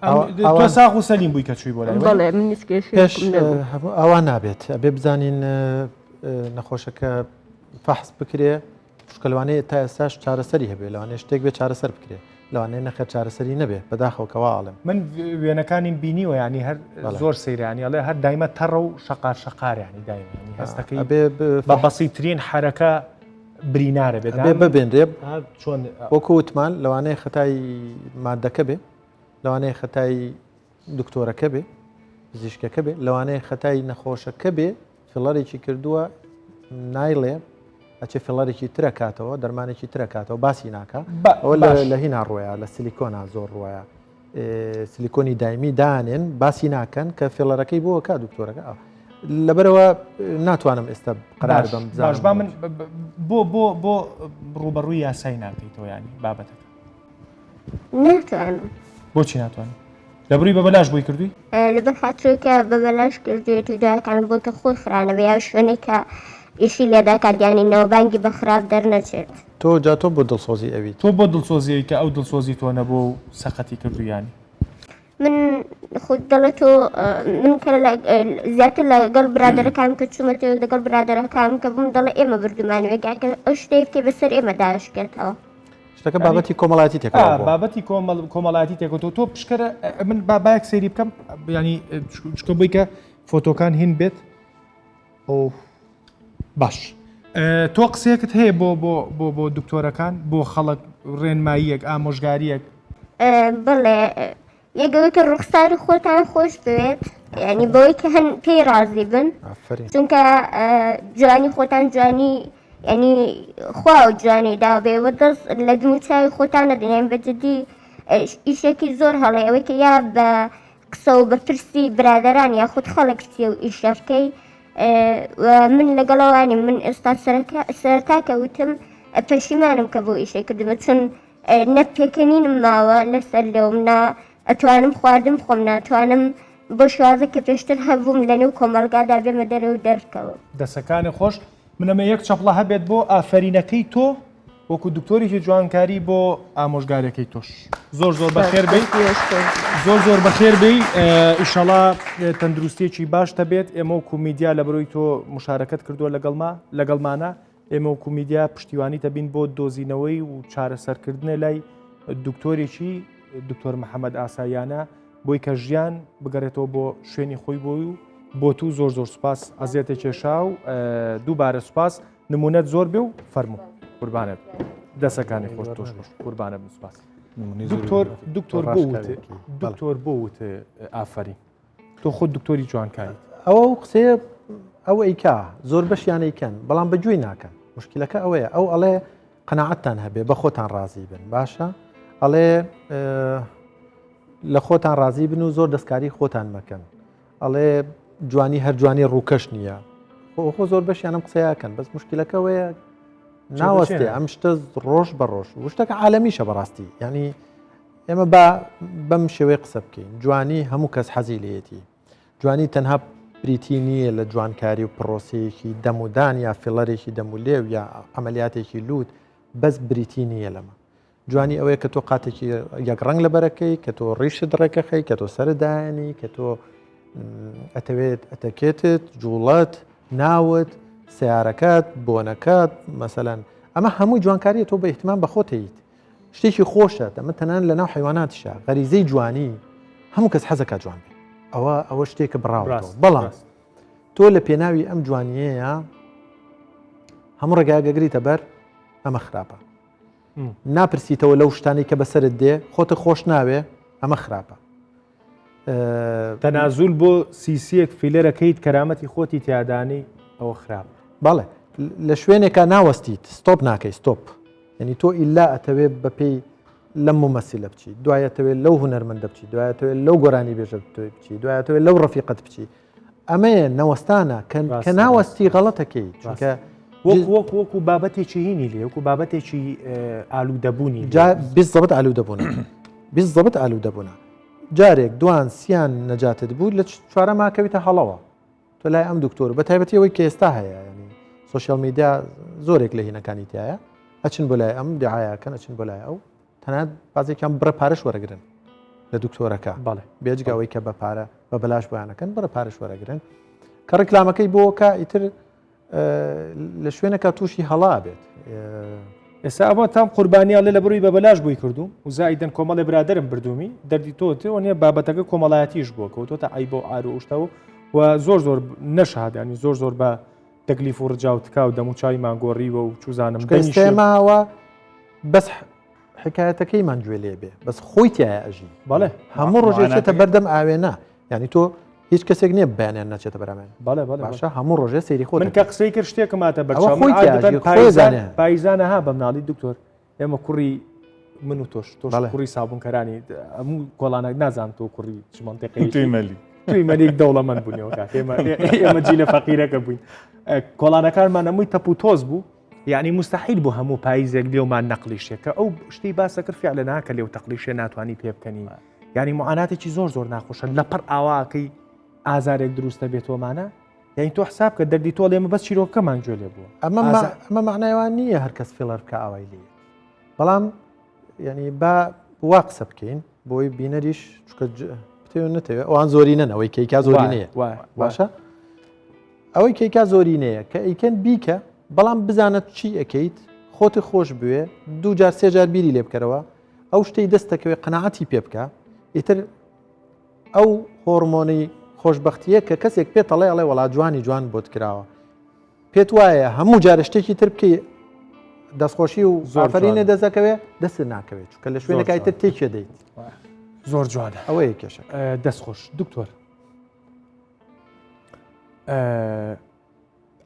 تۆ ساغ و سەلیم بووی کە چووی بۆ لای بەڵێ من هیچ کێشەیەکم نەبوو. ئەوە نابێت ئەبێ بزانین نەخۆشەکە فەحس بکرێ چونکە لەوانەیە تا ئێستاش چارەسەری هەبێ لەوانەیە شتێک بێ چارەسەر بکرێ لەوانەیە نەخێر چارەسەری نەبێ بەداخەوە کەوا ئەڵێم. من وێنەکانیم بینیوە ینی هەر زۆر سەیرانی ئەڵێ هەر دایمە تەڕە و شەقار شەقاریانی دایمە ینی هەستەکەی ئەبێ بە بەسیترین حرەکە برینارە بێت بێ ببێنرێ چۆن وەکو وتمان لەوانەیە خەتای مادەکە بێ لەوانەیە خەتای دکتۆرەکە بێ پزیشکەکە بێ لەوانەیە خەتای نەخۆشەکە بێ filler ێکی کردووە نایڵێ ئەچێ filler ێکی ترە کاتەوە دەرمانێکی ترە کاتەوە باسی ناکە ئەوە لە هینا ڕۆیە لە سیلیکۆنا زۆر ڕۆیە سیلیکۆنی دایمی دانێن باسی ناکەن کە filler ەکەی بۆ کا دکتۆرەکە لەبەرەوە ناتوانم ئێستا قرار بم باش با من بۆ بۆ بۆ ڕوبەڕووی یاسای ناکەیتەوە ینی بابەتەکە ناتوانم. بۆچی ناتوانی؟ لەبری بە بەلاش بۆی کردووی؟ لەبەر خاترێک کە بە بەلاش کردوێت و داکان بۆ کە خۆی خرانەوە یا شوێنێک کە ئیشی لێداکات یانی ناوبانگی بە خراپ دەرنەچێت. تۆ جا تۆ بۆ دڵسۆزی ئەویت؟ تۆ بۆ دڵسۆزی ئەوی کە ئەو دڵسۆزی تۆ نەبوو و سەقەتی کردووی یانی؟ من خود دەڵێ تۆ من کە زیاتر لەگەڵ برادەرەکانم کە چوومەتەوە لەگەڵ برادەرەکانم کە بووم دەڵێ ئێمە بردومانەوە کاکە ئەو شتەی بکەی بەسەر ئێمە داشکێتەوە. شتەکە بابەتی کۆمەڵایەتی تێکەڵ بووە. بابەتی کۆمەڵایەتی تێکەوتەوە تۆ پشکەرە من با بایەک سەیری بکەم ینی چکە بۆی کە فۆتۆکان هین بێت ئەو باش تۆ قسەیەکت هەیە بۆ بۆ بۆ بۆ دکتۆرەکان بۆ خەڵک ڕێنماییەک ئامۆژگاریەک بڵێ یەک ئەوەی کە ڕوخساری خۆتان خۆش بوێت یعنی بەوەی کە هەن پێی ڕازی بن چونکە جوانی خۆتان جوانی یعنی خوا و جوانی دابێ و دەست لە دموچاوی خۆتان نەدەن بە جدی ئیشێکی زۆر هەڵەیە ئەوەی کە یا بە قسە و بە پرسی برادەران یاخود خەڵک چیە و ئیشە بکەی من لەگەڵەوانی من ئێستا سەرەتا کە وتم پەشیمانم کە بۆ ئیشێ کردمە چون نە پێکەنینم ماوە لەسەر لێوم نا ئەتوانم خواردن بخۆم ناتوانم بۆ شێوازە کە پێشتر هەبووم لەنێو کۆمەڵگادا بێمە دەرەوە و دەربکەوم. دەسەکانت خۆش من ئەمە یەک چەپڵە هەبێت بۆ ئافەرینەکەی تۆ وەکو دکتۆرێکی جوانکاری بۆ ئامۆژگارەکەی تۆش زۆر زۆر بەخێر بێی زۆر زۆر بەخێر بێی ئیشەڵا تەندروستیەکی باش دەبێت ئێمە وەکو میدیا لە بەرۆی تۆ مشارەکەت کردووە لەگەڵما لەگەڵمانە ئێمە وەکو میدیا پشتیوانی دەبین بۆ دۆزینەوەی و چارەسەرکردنە لای دکتۆرێکی دکتۆر محەممەد ئاساییانە بۆی کە ژیان بگەڕێتەوە بۆ شوێنی خۆی بۆی و بۆ تو زۆر زۆر سوپاس ئەزیەتە کێشا و دووبارە سوپاس نمونەت زۆر بێ و فەرموو قوربانە دەسەکانی خۆش تۆش خۆش قوربانە بن سوپاس دکتۆر دکتۆر بۆ دکتۆر بۆ وت ئافرین تۆ خۆت دکتۆری جوانکاری ئەوە و قسەیە ئەو ئەیکا زۆر بەشیان ئەیکەن بەڵام بە گوێی ناکەن مشکلەکە ئەوەیە ئەو ئەڵێ قەناعەتتان هەبێ بە خۆتان ڕازی بن باشە ئەڵێ لە خۆتان ڕازی بن و زۆر دەستکاری خۆتان مەکەن ئەڵێ جوانی هەر جوانی ڕووکەش نییە خۆ زۆر بەشیانم قسەیەکەن بەس مشکلەکەەوەیە ناوەستێ ئەم شتە ڕۆژ بە ڕۆژ شتەکە عالەمیشە بەڕاستی ینی ئێمە با بەم شێوەی قسە بکەین جوانی هەموو کەس حەزی لێتی جوانی تەنها بریتی نییە لە جوانکاری و پرۆسەیەکی دەمودان یا فیڵەرێکی دەم و لێو یا عملیاتێکی لووت بەس بریتی نییە لەمە جوانی ئەوەیە کە تۆ قاتێکی یەک ڕەنگ لەبەرەکەی کە تۆ ڕیشت ڕێکەخەی کە تۆ سەردایانی کە تۆ ئەتەوێت ئەتەکێتت جوڵەت ناوت سیارەکەت بۆنەکەت مەسەەن ئەمە هەموو جوانکاریە تۆ بە احتیمان بە خۆتەیت شتێکی خۆشە ئەمە تەنان لە ناو حیواناتیشە غەریزەی جوانی هەموو کەس حەزەکە جوان بێ ئەوە ئەوە شتێکە بڕاوە بەڵام تۆ لە پێناوی ئەم جوانیەیە هەموو ڕێگاگەگریتە بەر ئەمە خراپە ناپرسیتەوە لەو شتانەی کە بەسرت دێ خۆتە خۆش ناوێ ئەمە خراپە تەنازول بۆ سیسیەک فیلەرەکەیت کەرامەتی خۆتی تیادانی ئەوە خراپ بەڵێ لە شوێنێکا ناوەستیت stop ناکەی stop یعنی تۆ ئیلا ئەتەوێ بەپێی لەم ممەسیلە بچی دوایەتەوێت لەو هونەرمەندە بچی دوایەتەوێت لەو گۆرانی بێژە بچی دوایەتەوێت لەو ڕەفیقەت بچی ئەمەیە نەوەستانە کە ناوەستی غەڵەتەکەی چونکە وەک وەک وەکو بابەتێکی هینی لێ وەکو بابەتێکی ئالوودەبوونی بالضبط ئالوودەبوون بالضبط ئالوودەبوونە جارێک دوان سیان نەجاتت بوو لە چوارە ماکەویتە هەڵەوە تۆ لای ئەم دکتۆر بە تایبەتی ئەوەی کە ئێستا هەیە ینی social media زۆرێک لە هینەکانی تایە ئەچن بۆ لای ئەم دعایەکەن ئەچن بۆ لای ئەو تەنانەت بازێکیان بڕە پارەش وەرەگرن لە دکتۆرەکە بەڵێ بێجگە ئەوەی کە بە پارە بە بەلاش بۆیانەکەن بڕە پارەش وەرەگرن کە ڕیکلامەکەی بۆکە ئیتر لە شوێنەکە تووشی هەڵا بێت. ئێستا ئەوە تام قوربانیان لێ لە بروی بە بەلاش بووی کردوم و زایدن کۆمەڵێ برادرم بردومی دەردی تۆ تێوە نیە بابەتەکە کۆمەڵایەتیش بووە کەوتۆتە عیب و ئار و شتەوە و زۆر زۆر نەشادانی زۆر زۆر بە تەکلیف و ڕجا و تکا و دەموچاویمان گۆڕیوە و چوزانم دەنیشێماوە بەس حکایەتەکەیمان گوێ لێ بێ بەس خۆی تایە ئەژی بەڵێ هەموو ڕۆژێتە بەردەم ئاوێنە یعنی تۆ هیچ کەسێک نییە بەیانیان نەچێتە بەرامێن بەڵێ بەڵێ باشە هەموو ڕۆژێ سەیری خۆ من کە قسەی کرد شتێکم هاتە بەرچاو خۆی پایزانە ها بە مناڵی دکتۆر ئێمە کوڕی من و تۆش تۆش کوڕی سابوونکەرانی هەموو کۆڵانە نازانم تۆ کوڕی چ منطقەی توی مەلی توی مەلیک دەوڵەمەند بوونەوە کاک ئێمە ئێمە جیلە فەقیرەکە بووین کۆڵانەکانمان هەمووی تەپ و تۆز بوو یعنی مستحیل بوو هەموو پاییزێک لێومان نەقلیشێ کە ئەو شتی باسە کرد فعلە ناکە لێو تەقلیشێ ناتوانانی پێ بکەنی یعنی معاناتێکی زۆر زۆر ناخۆشە لەپڕ ئاواکەی ئازارێک دروستە بێتۆمانە یعنی تۆ حساب کە دەردی تۆ لێمە بەس چیرۆکەمان گوێ لێ بووە ئەمە ئەمە معنایوان نییە هەر کەس فیڵەر بکە ئاوای لێ بەڵام یعنی با وا قسە بکەین بۆی بینەریش چکە بتەوێت نەتەوێت ئەوان زۆری نەنەوەی کەیکا زۆری نەیە باشە ئەوەی کەیکا زۆری نەیە کە ئەیکەن بیکە بەڵام بزانە چی ئەەکەیت خۆتی خۆش بوێ دوو جار سێ جار بیری لێ بکەرەوە ئەو شتەی دەستەکەوێت قەنەعەتی پێ بکە ئیتر ئەو هۆرمۆنی خۆشببختیە کە کەسێک پێ تەڵێ ئەڵێ وەڵا جوانی جوان بۆت کراوە پێت وایە هەموو جارە شتێکی تر بکەی دەستخۆشی و زۆرفرینە دەستەکەوێ دەست ناکەوێت چونکە لە شوێنەکای تر تێکێ دەیت زۆر جوانە ئەوەیە کێشە دەستخۆش دکتۆر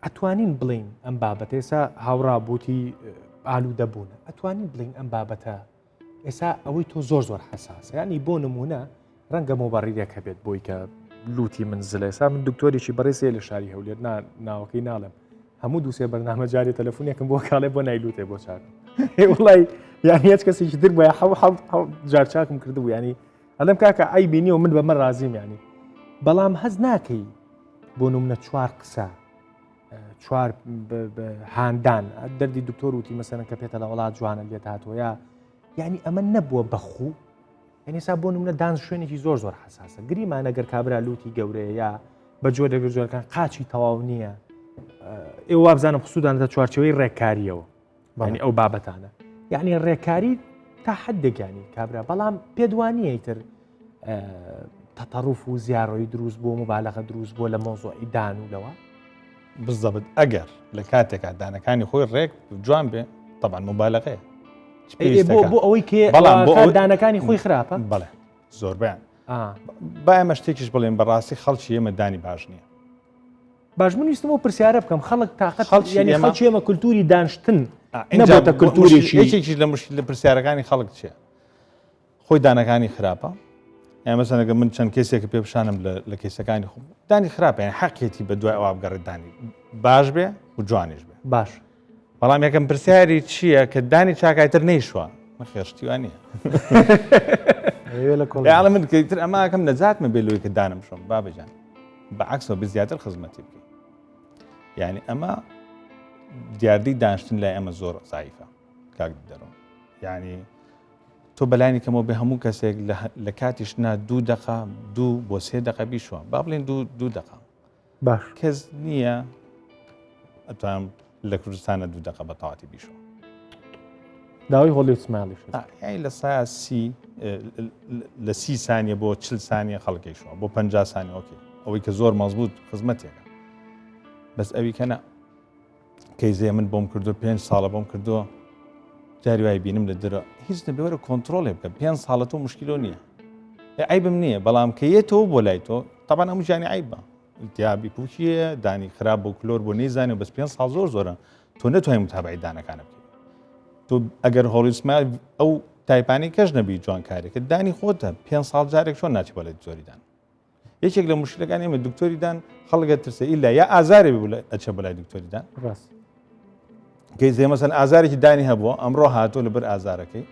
ئەتوانین بڵین ئەم بابەتە ئێسا هاوڕا بوتی ئالوودەبوون ئەتوانین بڵین ئەم بابەتە ئێسا ئەوەی تۆ زۆر زۆر حەساسە ینی بۆ نمونە ڕەنگە مۆبەڕیرێک هەبێت بۆی کە لوتی من زلە ئێسا من دکتۆرێکی بەڕێزێ لە شاری هەولێر ناوەکەی ناڵێم هەموو دووسێ بەرنامە جارێ تەلەفۆنێکم بۆ کاڵێ بۆ نایلوتێ بۆ چاکم وڵی یان هیچ کەسێکی تر بۆە حەو حەو جار چاکم کردبوو ینی ئەلم کاکە ئەی بینی و من بەمە رازیم ینی بەڵام هەز ناکەی بۆ نمونە چوار قسە چوار هاندان دەردی دکتۆر وتی مەسەرەن کە پێتە لە وڵات جوانە لێت هاتووە یا یعنی ئەمە نەبووە بەخوو یعنی سا بۆ نمونە دان شوێنێکی زۆر زۆر حساسە گریمانە گەر کابرا لوتی گەورەیە یا بە جۆرێک لە جۆرەکان قاچی تەواو نییە ئێوە وابزانم خسوودانەتە چوارچەوەی ڕێککاریەوە بەڵی ئەو بابەتانە یعنی ڕێکاری تا حدێکیانی کابرا بەڵام پێدوانیە ئیتر. تەتەڕوف و زیاڕۆیی دروست بووە مبالغە دروست بووە لە مەوزوعی دان و لەوە؟ بالضبط ئەگەر لە کاتێکا دانەکانی خۆی ڕێک جوان بێ طبعا مبالغەیە بۆ ئەوەی کێ بەڵام بۆ دانەکانی خۆی خراپە بەڵێ زۆربیان با ئێمە شتێکیش بڵێن بەڕاستی خەڵکی ئێمە دانی باش نییە باش من ویستم ئەو پرسیارە بکەم خەڵک تاقەت خەڵکی یعنی خەڵکی ئێمە کولتوری دانشتن نەبۆتە کولتوریشی یەکێکیش لە مشکل لە پرسیارەکانی خەڵک چییە خۆی دانەکانی خراپە یان مەسەن ئەگەر من چەند کەسێک پێ پیشانم لە کەیسەکانی خۆم دانی خراپە یان حەقێتی بە دوای ئەوە بگەڕێت دانی باش بێ و جوانیش بێ باش بەڵام یەکەم پرسیاری چییە کە دانی چاکایتر نەیشوە نەخێر شتی وا نییە ئەڵە من تر ئەماکەم نەجاتمە بێ لەوەی کە دانم شۆم بابەجان بەعکسەوە بە زیاتر خزمەتی بکەین یعنی ئەمە دیاردەی دانشتن لای ئەمە زۆر زایفە کاک دەرۆن یعنی تۆ بەلانی کەمەوە بێ هەموو کەسێک لە کاتیش نا دوو دقە دوو بۆ سێ دقە بیشوە با بڵێن دوو دوو دقە باش کەس نییە ئەتوانم لە کوردستانە دوو دقە بە تەواتی بیشوە داوای هۆڵی سمایڵیش یانی لە سا سی لە سی سانیە بۆ چل سانیە خەڵکەیشوە بۆ 50 سانیە ئۆکەی ئەوەی کە زۆر مەزبوط خزمەتێکە بەس ئەوی کە نا کەیزێ من بۆم کردو پێنج ساڵە بۆم کردووە جاری وای بینم لە درە هیچ نەبێ وەرە کۆنتترۆلێ بکە پێ ساڵە تۆ مشکلۆ نییە عیبم نییە بەڵام کە یەتەوە بۆ لای تۆ تاوان هەموو ژیانی عیبە التهابی پوکیە دانی خراپ بۆ کلۆر بۆ نەیزانێ بەس پێ ساڵ زۆر زۆرە تۆ نەتوانانی متابعی دانەکانە بکەیت تۆ ئەگەر هۆڵیسما ئەو تایپانی کەش نەبی جوانکارێکە دانی خۆتە پێ ساڵ جارێک چۆن ناچی بەڵێت زۆری دان یەکێک لە مشکلەکانی ئێمە دکتۆری دان خەڵگە ترسە ئیلا یا ئازارێ بوو ئەچە بەلای دکتۆری دان ڕاست کەی زێ مەسەن ئازارێکی دانی هەبووە ئەمڕۆ هاتووە لەبەر ئازارەکەی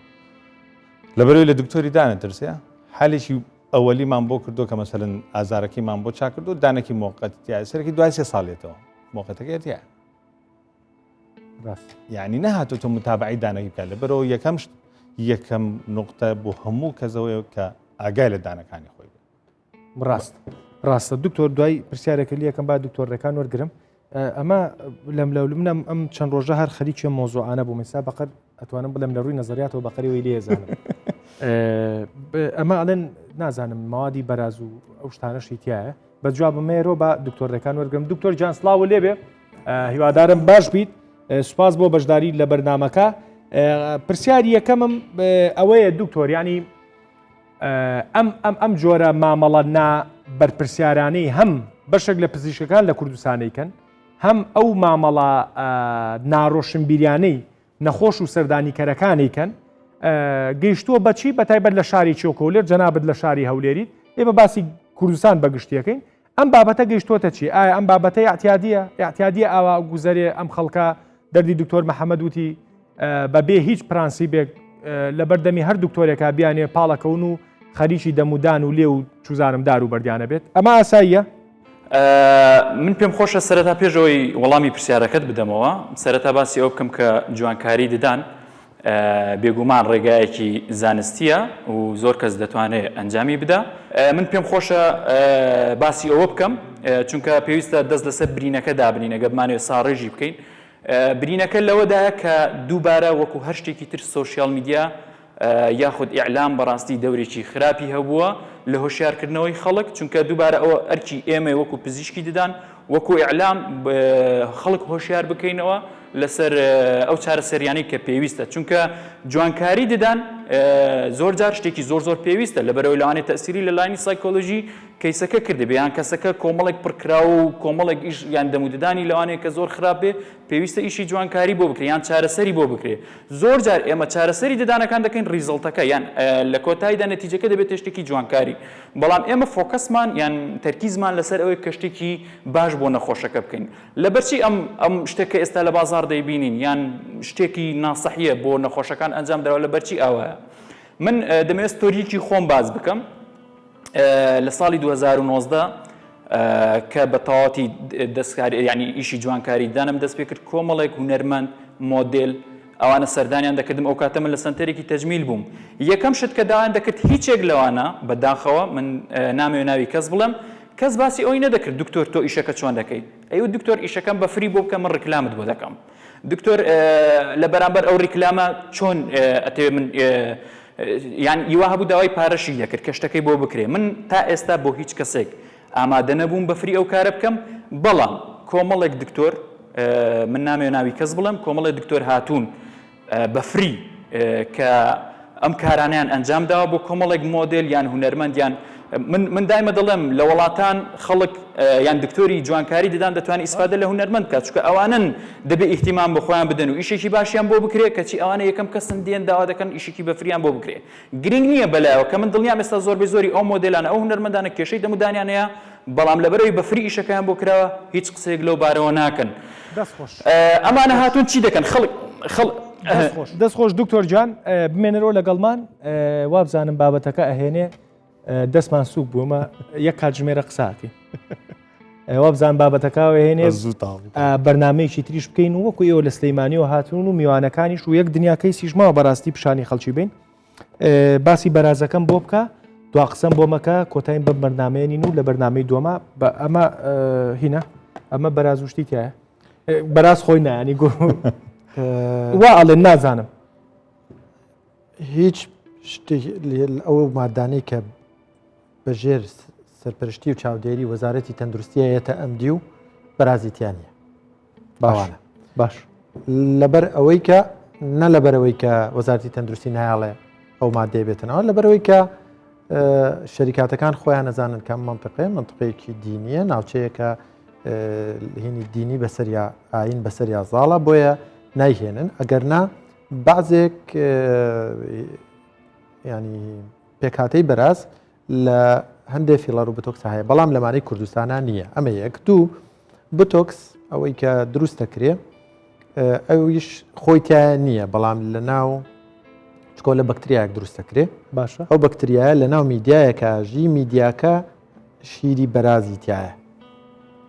لەبەرەوەی لە دکتۆری دانە ترسێ حالێکی ئەوەلیمان بۆ کردو کە مەسەلەن ئازارەکەیمان بۆ چاک کردو دانێکی مۆقەت تیا سەرەکی دوای سێ ساڵێتەوە مۆقەتەکەی تیا ڕاست یعنی نەهاتۆ تۆ متابعی دانەکی بکات لەبەرەوە یەکەم یەکەم نقطە بۆ هەموو کەسەوەیە کە ئاگای لە دانەکانی خۆی بێت ڕاست ڕاستە دکتۆر دوای پرسیارێکە لەکەم با دکتۆر ڕێکان وەرگرم ئەمە لەم لەو منم ئەم چەند ڕۆژە هەر خەریکی مۆزوعانە بووم ئێستا بەقەر ئەتوانم بڵێم لە ڕووی نەزەریاتەوە بەقەرەوەی لێزانم ئەمە ئەڵێن نازانم ماوادی بەراز و ئەو شتانەشی تایە بە جواب مێرۆ بە دکتۆر ڕێکان وەرگرم دکتۆر جان سلااو لێبێ هیوادارم باش بیت سوپاس بۆ بەشداری لە بەرنمەکە پرسیاری یەکەمم ئەوەیە دکتۆر ینی ئەم ئەم ئەم جۆرە مامەڵە نا بەرپرسیارانەی هەم بەشێک لە پزیشکەکان لە کوردستانەی کەن هەم ئەو مامەڵە ناڕۆشنبیریانەی نەخۆش و سەردانیکەرەکانی کەن گەیشتووە بەچی بە تایبەت لە شاری چۆکۆلێر جەنابەت لە شاری هەولێریت ئێمە باسی کوردستان بەگشتیەکەین ئەم بابەتە گەیشتۆتە چی ئایا ئەم بابەتە ئەعتیادیە ئەعتیادیە ئاوا گوزەرێ ئەم خەڵکە دەردی دکتۆر محەممەد وتی بەبێ هیچ پرانسیبێک لەبەر دەمی هەر دکتۆرێکا بیانێ پاڵەکەون و خەریکی دەمودان و لێ و چوزانم دار و بەردیانە بێت ئەمە ئاساییە؟ من پێم خۆشە سەرەتا پێشەوەی وەڵامی پرسیارەکەت بدەمەوە سەرەتا باسی ئەو بکەم کە جوانکاری ددان بێگومان ڕێگایەکی زانستییە و زۆر کەس دەتوانێت ئەنجامی بدا. من پێم خۆشە باسی ئەوە بکەم چونکە پێویستە دەست لەسەر برینەکە دابنین ئەگەر بمانەوێت ساڕێژی بکەین. برینەکە لەوەدایە کە دووبارە وەکو هەر شتێکی تر سۆشیال میدیا یاخود ئیعلام بەڕاستی دەورێکی خراپی هەبووە لە هۆشیارکردنەوەی خەڵک چونکە دووبارە ئەوە ئەرکی ئێمەیە وەکو پزیشکی ددان وەکو ئیعلام خەڵک هۆشیار بکەینەوە لەسەر ئەو چارەسەریانەی کە پێویستە چونکە جوانکاری ددان زۆر جار شتێکی زۆر زۆر پێویستە لەبەرەوەی لەوانەیە تەسیری لە لاینی سایکۆلۆژی کەیسەکە کردبێ یان کەسەکە کۆمەڵێک پڕکراو و کۆمەڵێک ئیش یان دەموددانی لەوانەیە کە زۆر خراپ بێ پێویستە ئیشی جوانکاری بۆ بکرێ یان چارەسەری بۆ بکرێ زۆر جار ئێمە چارەسەری ددانەکان دەکەین result ەکە یان لە کۆتاییدا نەتیجەکە دەبێتە شتێکی جوانکاری بەڵام ئێمە focus مان یان تەرکیزمان لەسەر ئەوەیە کە شتێکی باش بۆ نەخۆشەکە بکەین لەبەرچی ئەم ئەم شتە کە ئێستا لە بازاڕ دەیبینین یان شتێکی ناسەحیە بۆ نەخۆشەکان ئەنجام دراوە لەبەرچی ئاوایە من دەمەوێت story یەکی خۆم باس بکەم لە ساڵی 2019 کە بە تەواوەتی دەستکاری یعنی ئیشی جوانکاری دانم دەست پێ کرد کۆمەڵێک هونەرمەند مۆدێل ئەوانە سەردانیان دەکردم ئەو کاتە من لە سەنتەرێکی تەجمیل بووم یەکەم شت کە داوایان دەکرد هیچێک لەوانە بەداخەوە من نامەوێ ناوی کەس بڵێم کەس باسی ئەوەی نەدەکرد دکتۆر تۆ ئیشەکە چۆن دەکەی ئەیوت دکتۆر ئیشەکەم بە free بۆ بکە من ڕیکلامت بۆ دەکەم دکتۆر لە بەرامبەر ئەو ڕیکلامە چۆن ئەتەوێ من. یان ئیوا هەبوو داوای پارەشی دەکرد کە شتەکەی بۆ بکرێ من تا ئێستا بۆ هیچ کەسێک ئامادە نەبووم بە free ئەو کارە بکەم بەڵام کۆمەڵێک دکتۆر من نامەوێ ناوی کەس بڵێم کۆمەڵێک دکتۆر هاتوون بە free کە ئەم کارانەیان ئەنجام داوە بۆ کۆمەڵێک مۆدێل یان هونەرمەند یان من من دایمە دەڵێم لە وڵاتان خەڵک یان دکتۆری جوانکاری ددان دەتوانێت ئیسفادە لە هونەرمەند بکات چونکە ئەوانن دەبێ ئیهتیمام بە خۆیان بدەن و ئیشێکی باشیان بۆ بکرێ کەچی ئەوانە یەکەم کەسن دێن داوا دەکەن ئیشێکی بە free یان بۆ بکرێ گرنگ نییە بەلایەوە کە من دڵنیام ئێستا زۆربەی زۆری ئەو مۆدێلانە ئەو هونەرمەندانە کێشەی دەمودانیان هەیە بەڵام لەبەرئەوەی بە free ئیشەکەیان بۆ کراوە هیچ قسەیەک لەو بارەوە ناکەن. دەست خۆش. ئەمانە هاتوون چی دەکەن خەڵک خەڵ. دەست خۆش. دەست خۆش دکتۆر گیان بمێنەرەوە لەگەڵمان وابزانم بابەتەکە ئەهێنێ دەستمان سوک بوو ئەمە یەک کاتژمێرە قساکەین وابزان بابەتەکە هێنێ بەرنمەیەکی تریش بکەین و وەکو ئێوە لە سلەیمانیەوە هاتوون و میوانەکانیش و یەک دنیا کەیسیش ماوە بەڕاستی پیشانی خەڵکی بین باسی بەرازەکەم بۆ بکە دوا قسەم بۆ مەکە کۆتاییم بەم بەرنمەیەنین و لە بەرنمەی دووەما بە ئەمە هینە ئەمە بەرازوشتی تایە بەراز خۆی نایانی گۆ وا ئەڵێن نازانم هیچ شتێک ئەو مادانەی کە بە ژێر سەرپەرشتی و چاودێری وەزارەتی تەندروستیە یەتە ئەمدی و بەرازی تیا نییە باوانە باش لەبەر ئەوەی کە نە لەبەرەوەی کە وەزارتی تەندروستی نایڵێ ئەو مادەیە بێتنەوە لەبەرەوەی کە شەریکاتەکان خۆیان نەزانن کە منطقەیە منطقەیەکی دینیە ناوچەیەکە هینی دینی بەسەریا ئاین بەسەریا زاڵە بۆیە نایهێنن ئەگەر نا بەعزێک ینی پێکهاتەی بەراز لە هەندێ فیڵەر و بتۆکس هەیە بەڵام لەمانەی کوردستانە نییە ئەمە یەک دوو بتۆکس ئەوەی کە دروست دەکرێ ئەویش خۆی تایە نییە بەڵام لە ناو چکۆ لە بەکتریایەک دروست دەکرێ باشە ئەو بەکتریایە لە ناو میدیایەکە ژی میدیاکە شیری بەرازی تایە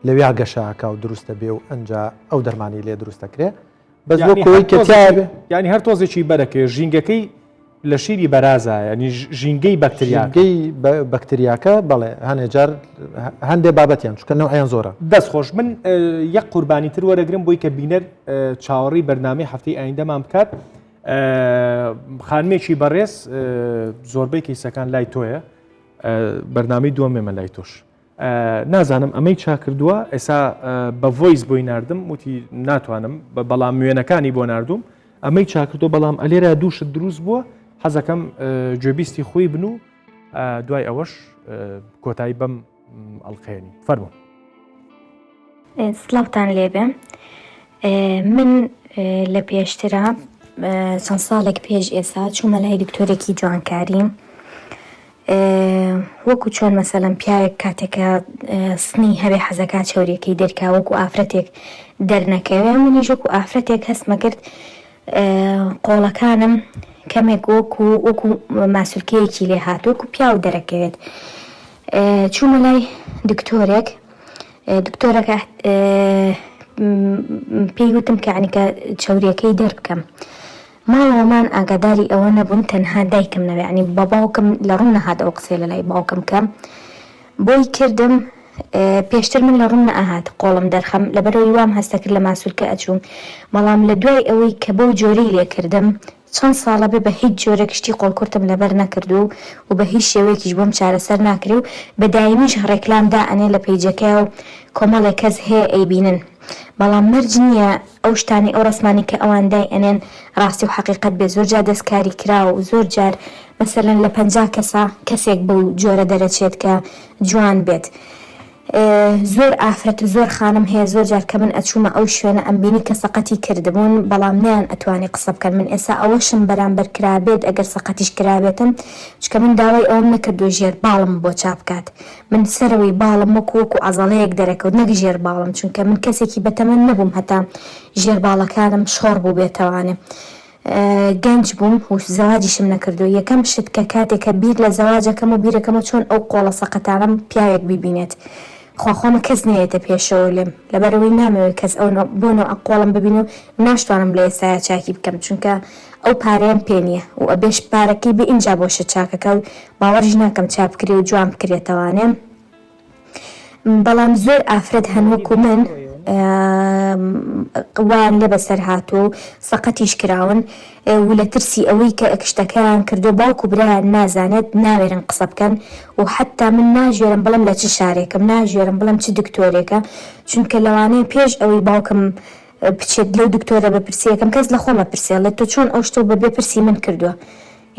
لەویا گەشاکە و دروستە بێ و ئەنجا ئەو دەرمانی لێ دروست دەکرێ بەس یانی وەکو ئەوەی هەر کە تۆزێکی تیاێ یانی هەر تۆزێکی بەرەکەوێ ژینگەکەی لە شیری بەرازە ینی ژینگەی بەکتریاکە ژینگەی بە- بەکتریاکە بەڵێ هەنێ جار هەندێ بابەتیان چونکە نەوعیان زۆرە. دەست خۆش من یەک قوربانی تر وەرەگرم بۆی کە بینەر چاوەڕێی بەرنامەی هەفتەی ئایندەمان بکات خانمێکی بەڕێز زۆربەی کەیسەکان لای تۆیە بەرنامەی دووەم ئێمە لای تۆش. نازانم ئەمەی چاکردووە ئێسا بە voice بۆی ناردم وتی ناتوانم بەڵام وێنەکانی بۆ ناردوم ئەمەی چاکردو بەڵام ئەلێرە دووشت دروست بووە حەزەکەم گوێبیستی خۆی بن و دوای ئەوەش کۆتایی بەم ئەڵلقەیەنی فەرموو. سڵاوتان لێبێ من لە پێشترا چەند ساڵێک پێش ئێسا چوومە لای دکتۆرێکی جوانکاری وەکو چۆن مەسەلەن پیاوێک کاتێک کە سنی هەبێ حەزەکا چەوریەکەی دەرکا وەکو ئافرەتێک دەرنەکەوێ منیش وەکو ئافرەتێک هەستمە کرد قۆڵەکانم کەمێک وەکو وەکو ماسولکەیەکی لێ هات وەکو پیاو دەرەکەوێت چوومە لای دکتۆرێک دکتۆرەکە پێی وتم کە عنی کە چەوریەکەی دەربکەم ماڵەوەمان ئاگاداری ئەوە نەبوون تەنها دایکم نەبێ یانی بە باوکم لە ڕووم نەهات ئەو قسەیە لە لای باوکم کەم بۆی کردم پێشتر من لە ڕووم نەئەهات قۆڵم دەرخەم لەبەرەوەی وام هەستە کرد لە ماسولکە ئەچووم بەڵام لە دوای ئەوەی کە بەو جۆرەی لێ کردم چەند ساڵە بێ بە هیچ جۆرێک شتی قۆڵکورتم لەبەر نەکردووە و بە هیچ شێوەیەکیش بۆم چارەسەر ناکرێ و بە دایمیش ڕێکلام دائەنێ لە پەیجەکەیا و کۆمەڵێک کەس هەیە ئەیبینن بەڵام مەرج نییە ئەو شتانەی ئەو ڕەسمانەی کە ئەوان دای ئەنێن ڕاستی و حەقیقەت بێ زۆر جار دەستکاری کراوە و زۆر جار مەسەلەن لە 50 کەسا کەسێک بەو جۆرە دەرەچێت کە جوان بێت زۆر ئافرەت و زۆر خانم هەیە زۆر جار کە من ئەچوومە ئەو شوێنە ئەمبینی کە سەقەتی کردبوون بەڵام نەیان ئەتوانی قسە بکەن من ئێسا ئەوەشم بەرامبەر کرابێت ئەگەر سەقەتیش کرابێتم چونکە من داوای ئەوەم نەکردووە ژێر باڵم بۆ چاپ بکات من سەرەوەی باڵم وەکو وەکو عەزەڵەیەک دەرەکەوت نەک ژێر باڵم چونکە من کەسێکی بەتەمەن نەبووم هەتا ژێر باڵەکانم شۆڕ بووبێتەوانێ گەنج بووم و زەواجیشم نەکردووە یەکەم شت کە کاتێک کە بیر لە زەواجەکەم و بیرەکەمەوە چۆن ئەو قۆڵە سەقەتانەم پیاوێک بیبینێت خواخوامە کەس نەیەتە پێشەوە لێم لەبەرئەوەی نامەوێت کەس ئەو بۆ نەوعە قۆڵم ببینێ و ناشتوانم لە ئێستایا چاکی بکەم چونکە ئەو پارەیەم پێ نییە و ئەبێش پارەکەی بێ ئینجا بۆ شت چاکەکە و باوەڕیش ناکەم چاک بکرێ و جوان بکرێتەوانێ بەڵام زۆر ئافرەت هەن وەکو من. وایان لێ بەسەر هاتووە و سەقەتیش کراون و لە ترسی ئەوەی کە شتەکەیان کردووە باوک و برایان نازانێت ناوێرن قسە بکەن و حەتتا من ناژێرم بڵێم لە چ شارێکم ناژێرم بڵێم چ دکتۆرێکە چونکە لەوانەیە پێش ئەوەی باوکم بچێت لەو دکتۆرە بپرسێ یەکەم کەس لە خۆم ئەپرسێ ئەڵێ تۆ چۆن ئەو شتەو بەبێ پرسی من کردووە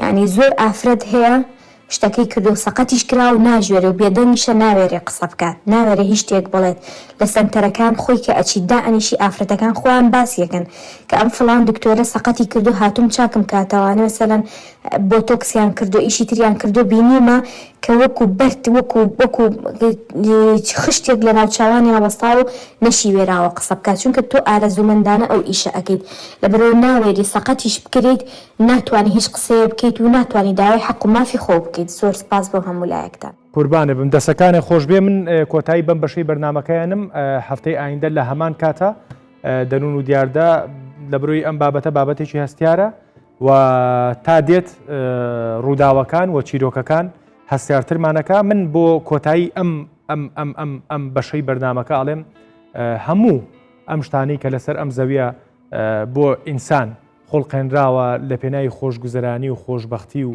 یانی زۆر ئافرەت هەیە شتەکەی کردووە سەقەتیش کراوە و ناژێرێ و بێدەنگیشە ناوێرێ قسە بکات ناوێرێ هیچ شتێک بڵێت لە سەنتەرەکان خۆی کە ئەچیت دائەنیشی ئافرەتەکان خۆیان باسیەکەن کە ئەم فڵان دکتۆرە سەقەتی کردوو هاتووم چاکم کاتەوانێ مەسەلەن بۆتۆکسیان کردو ئیشی تریان کردو بینیومە کە وەکو بەرد وەکو وەکو خشتێک لە ناوچاوانیا وەستاوە و نەشی وێراوە قسە بکات چونکە تۆ ئارەزوومەندانە ئەو ئیشە ئەکەیت لەبەرئەوە ناوێری سەقەتیش بکریت ناتوانی هیچ قسەیە بکەیت و ناتوانی داوای حەق و مافی خۆو بکەیت زۆر سپاس بۆ هەموو لایەکتان. قوربانت بم دەسەکانت خۆشبێ من کۆتایی بەم بەشەی بەرنامەکەیانم هەفتەی ئایندە لە هەمان کاتە دەنون و دیاردە لە برۆی ئەم بابەتە بابەتێکی هەستیارە و تا دێت ڕووداوەکان و چیرۆکەکان هەستیارترمانەکە من بۆ کۆتایی ئەم ئەم ئەم ئەم ئەم بەشەی بەرنامەکە ئەڵێم هەموو ئەم شتانەی کە لەسەر ئەم زەویە بۆ ئینسان خوڵقێنراوە لە پێناوی خۆشگوزەرانی و خۆشببختی و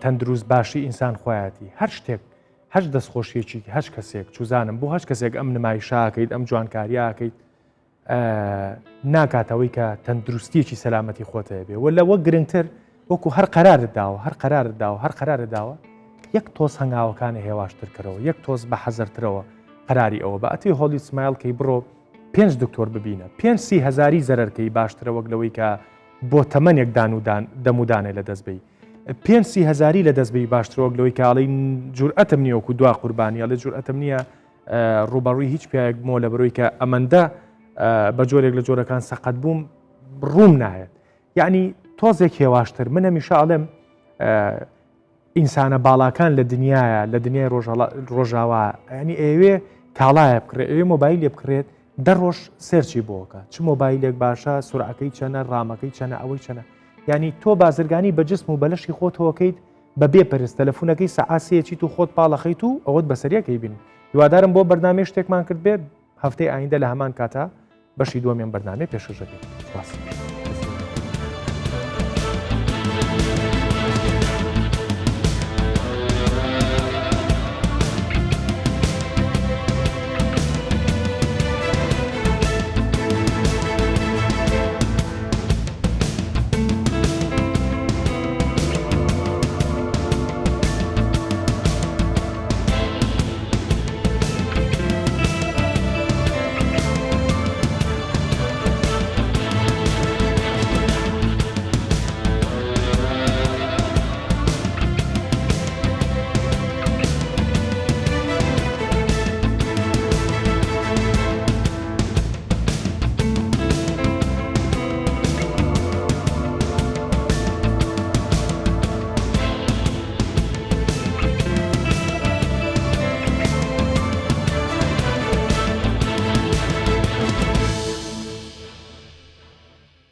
تەندروست باشی ئینسان خۆیەتی هەر شتێک هەر دەستخۆشیەکی هەچ کەسێک چوزانم بۆ هەچ کەسێک ئەم نمایشاکەیت ئەم جوانکاریاکەیت ناکاتەوەی کە تەندروستیەکی سەلامەتی خۆت هەیە و لەوە گرنگتر وەکو هەر قەرارت داوە هەر قەرارت داوە هەر قەرارت داوە یەک تۆز هەنگاوەکانە هێواشتر کەرەوە یەک تۆز بە حەزەرترەوە قەراری ئەوە بە ئەتی هۆلی سمایل کەی بڕۆ پێنج دکتۆر ببینە پێنج سی هەزاری زەرەرکەی باشترە وەک لەوەی کە بۆ تەمەنێک دان و دان دەمودانێ لە دەست بی پێنج سی هەزاری لە دەست بی باشترە وەک لەوەی کاڵی جورئەتم نییە وەکو دوا قوربانی ئەڵێ جورئەتم نییە ڕوبەڕووی هیچ پیاوێک بمەوە لە بەرۆی کە ئەمەندە بە جۆرێک لە جۆرەکان سەقەت بووم ڕووم نایەت یعنی تۆزێک هێواشتر من هەمیشە ئەڵێم ئینسانە باڵاکان لە دنیاە لە دنیای ڕۆژاوا ینی ئەوێ کاڵایە بکڕێ ئەوێ مۆبایل لێ بکرێت دە ڕۆژ سێرچی بۆکە چ مۆبایلێک باشە سرعەکەی چەنە ڕامەکەی چەنە ئەوەی چەنە ینی تۆ بازرگانی بە جسم و بەلەشی خۆتەوەکەیت بە بێ پرس تەلەفونەکەی سەعا سێ چیت و خۆت پاڵەخەیت و ئەوەت بەسەریەکەی بین هیوادارم بۆ بەرنامەی شتێکمان کرد بێت هەفتەی ئایندە لە هەمان کاتا بەشی دووەمیان بەرنامەی پێشکەش دەکەین سپاس.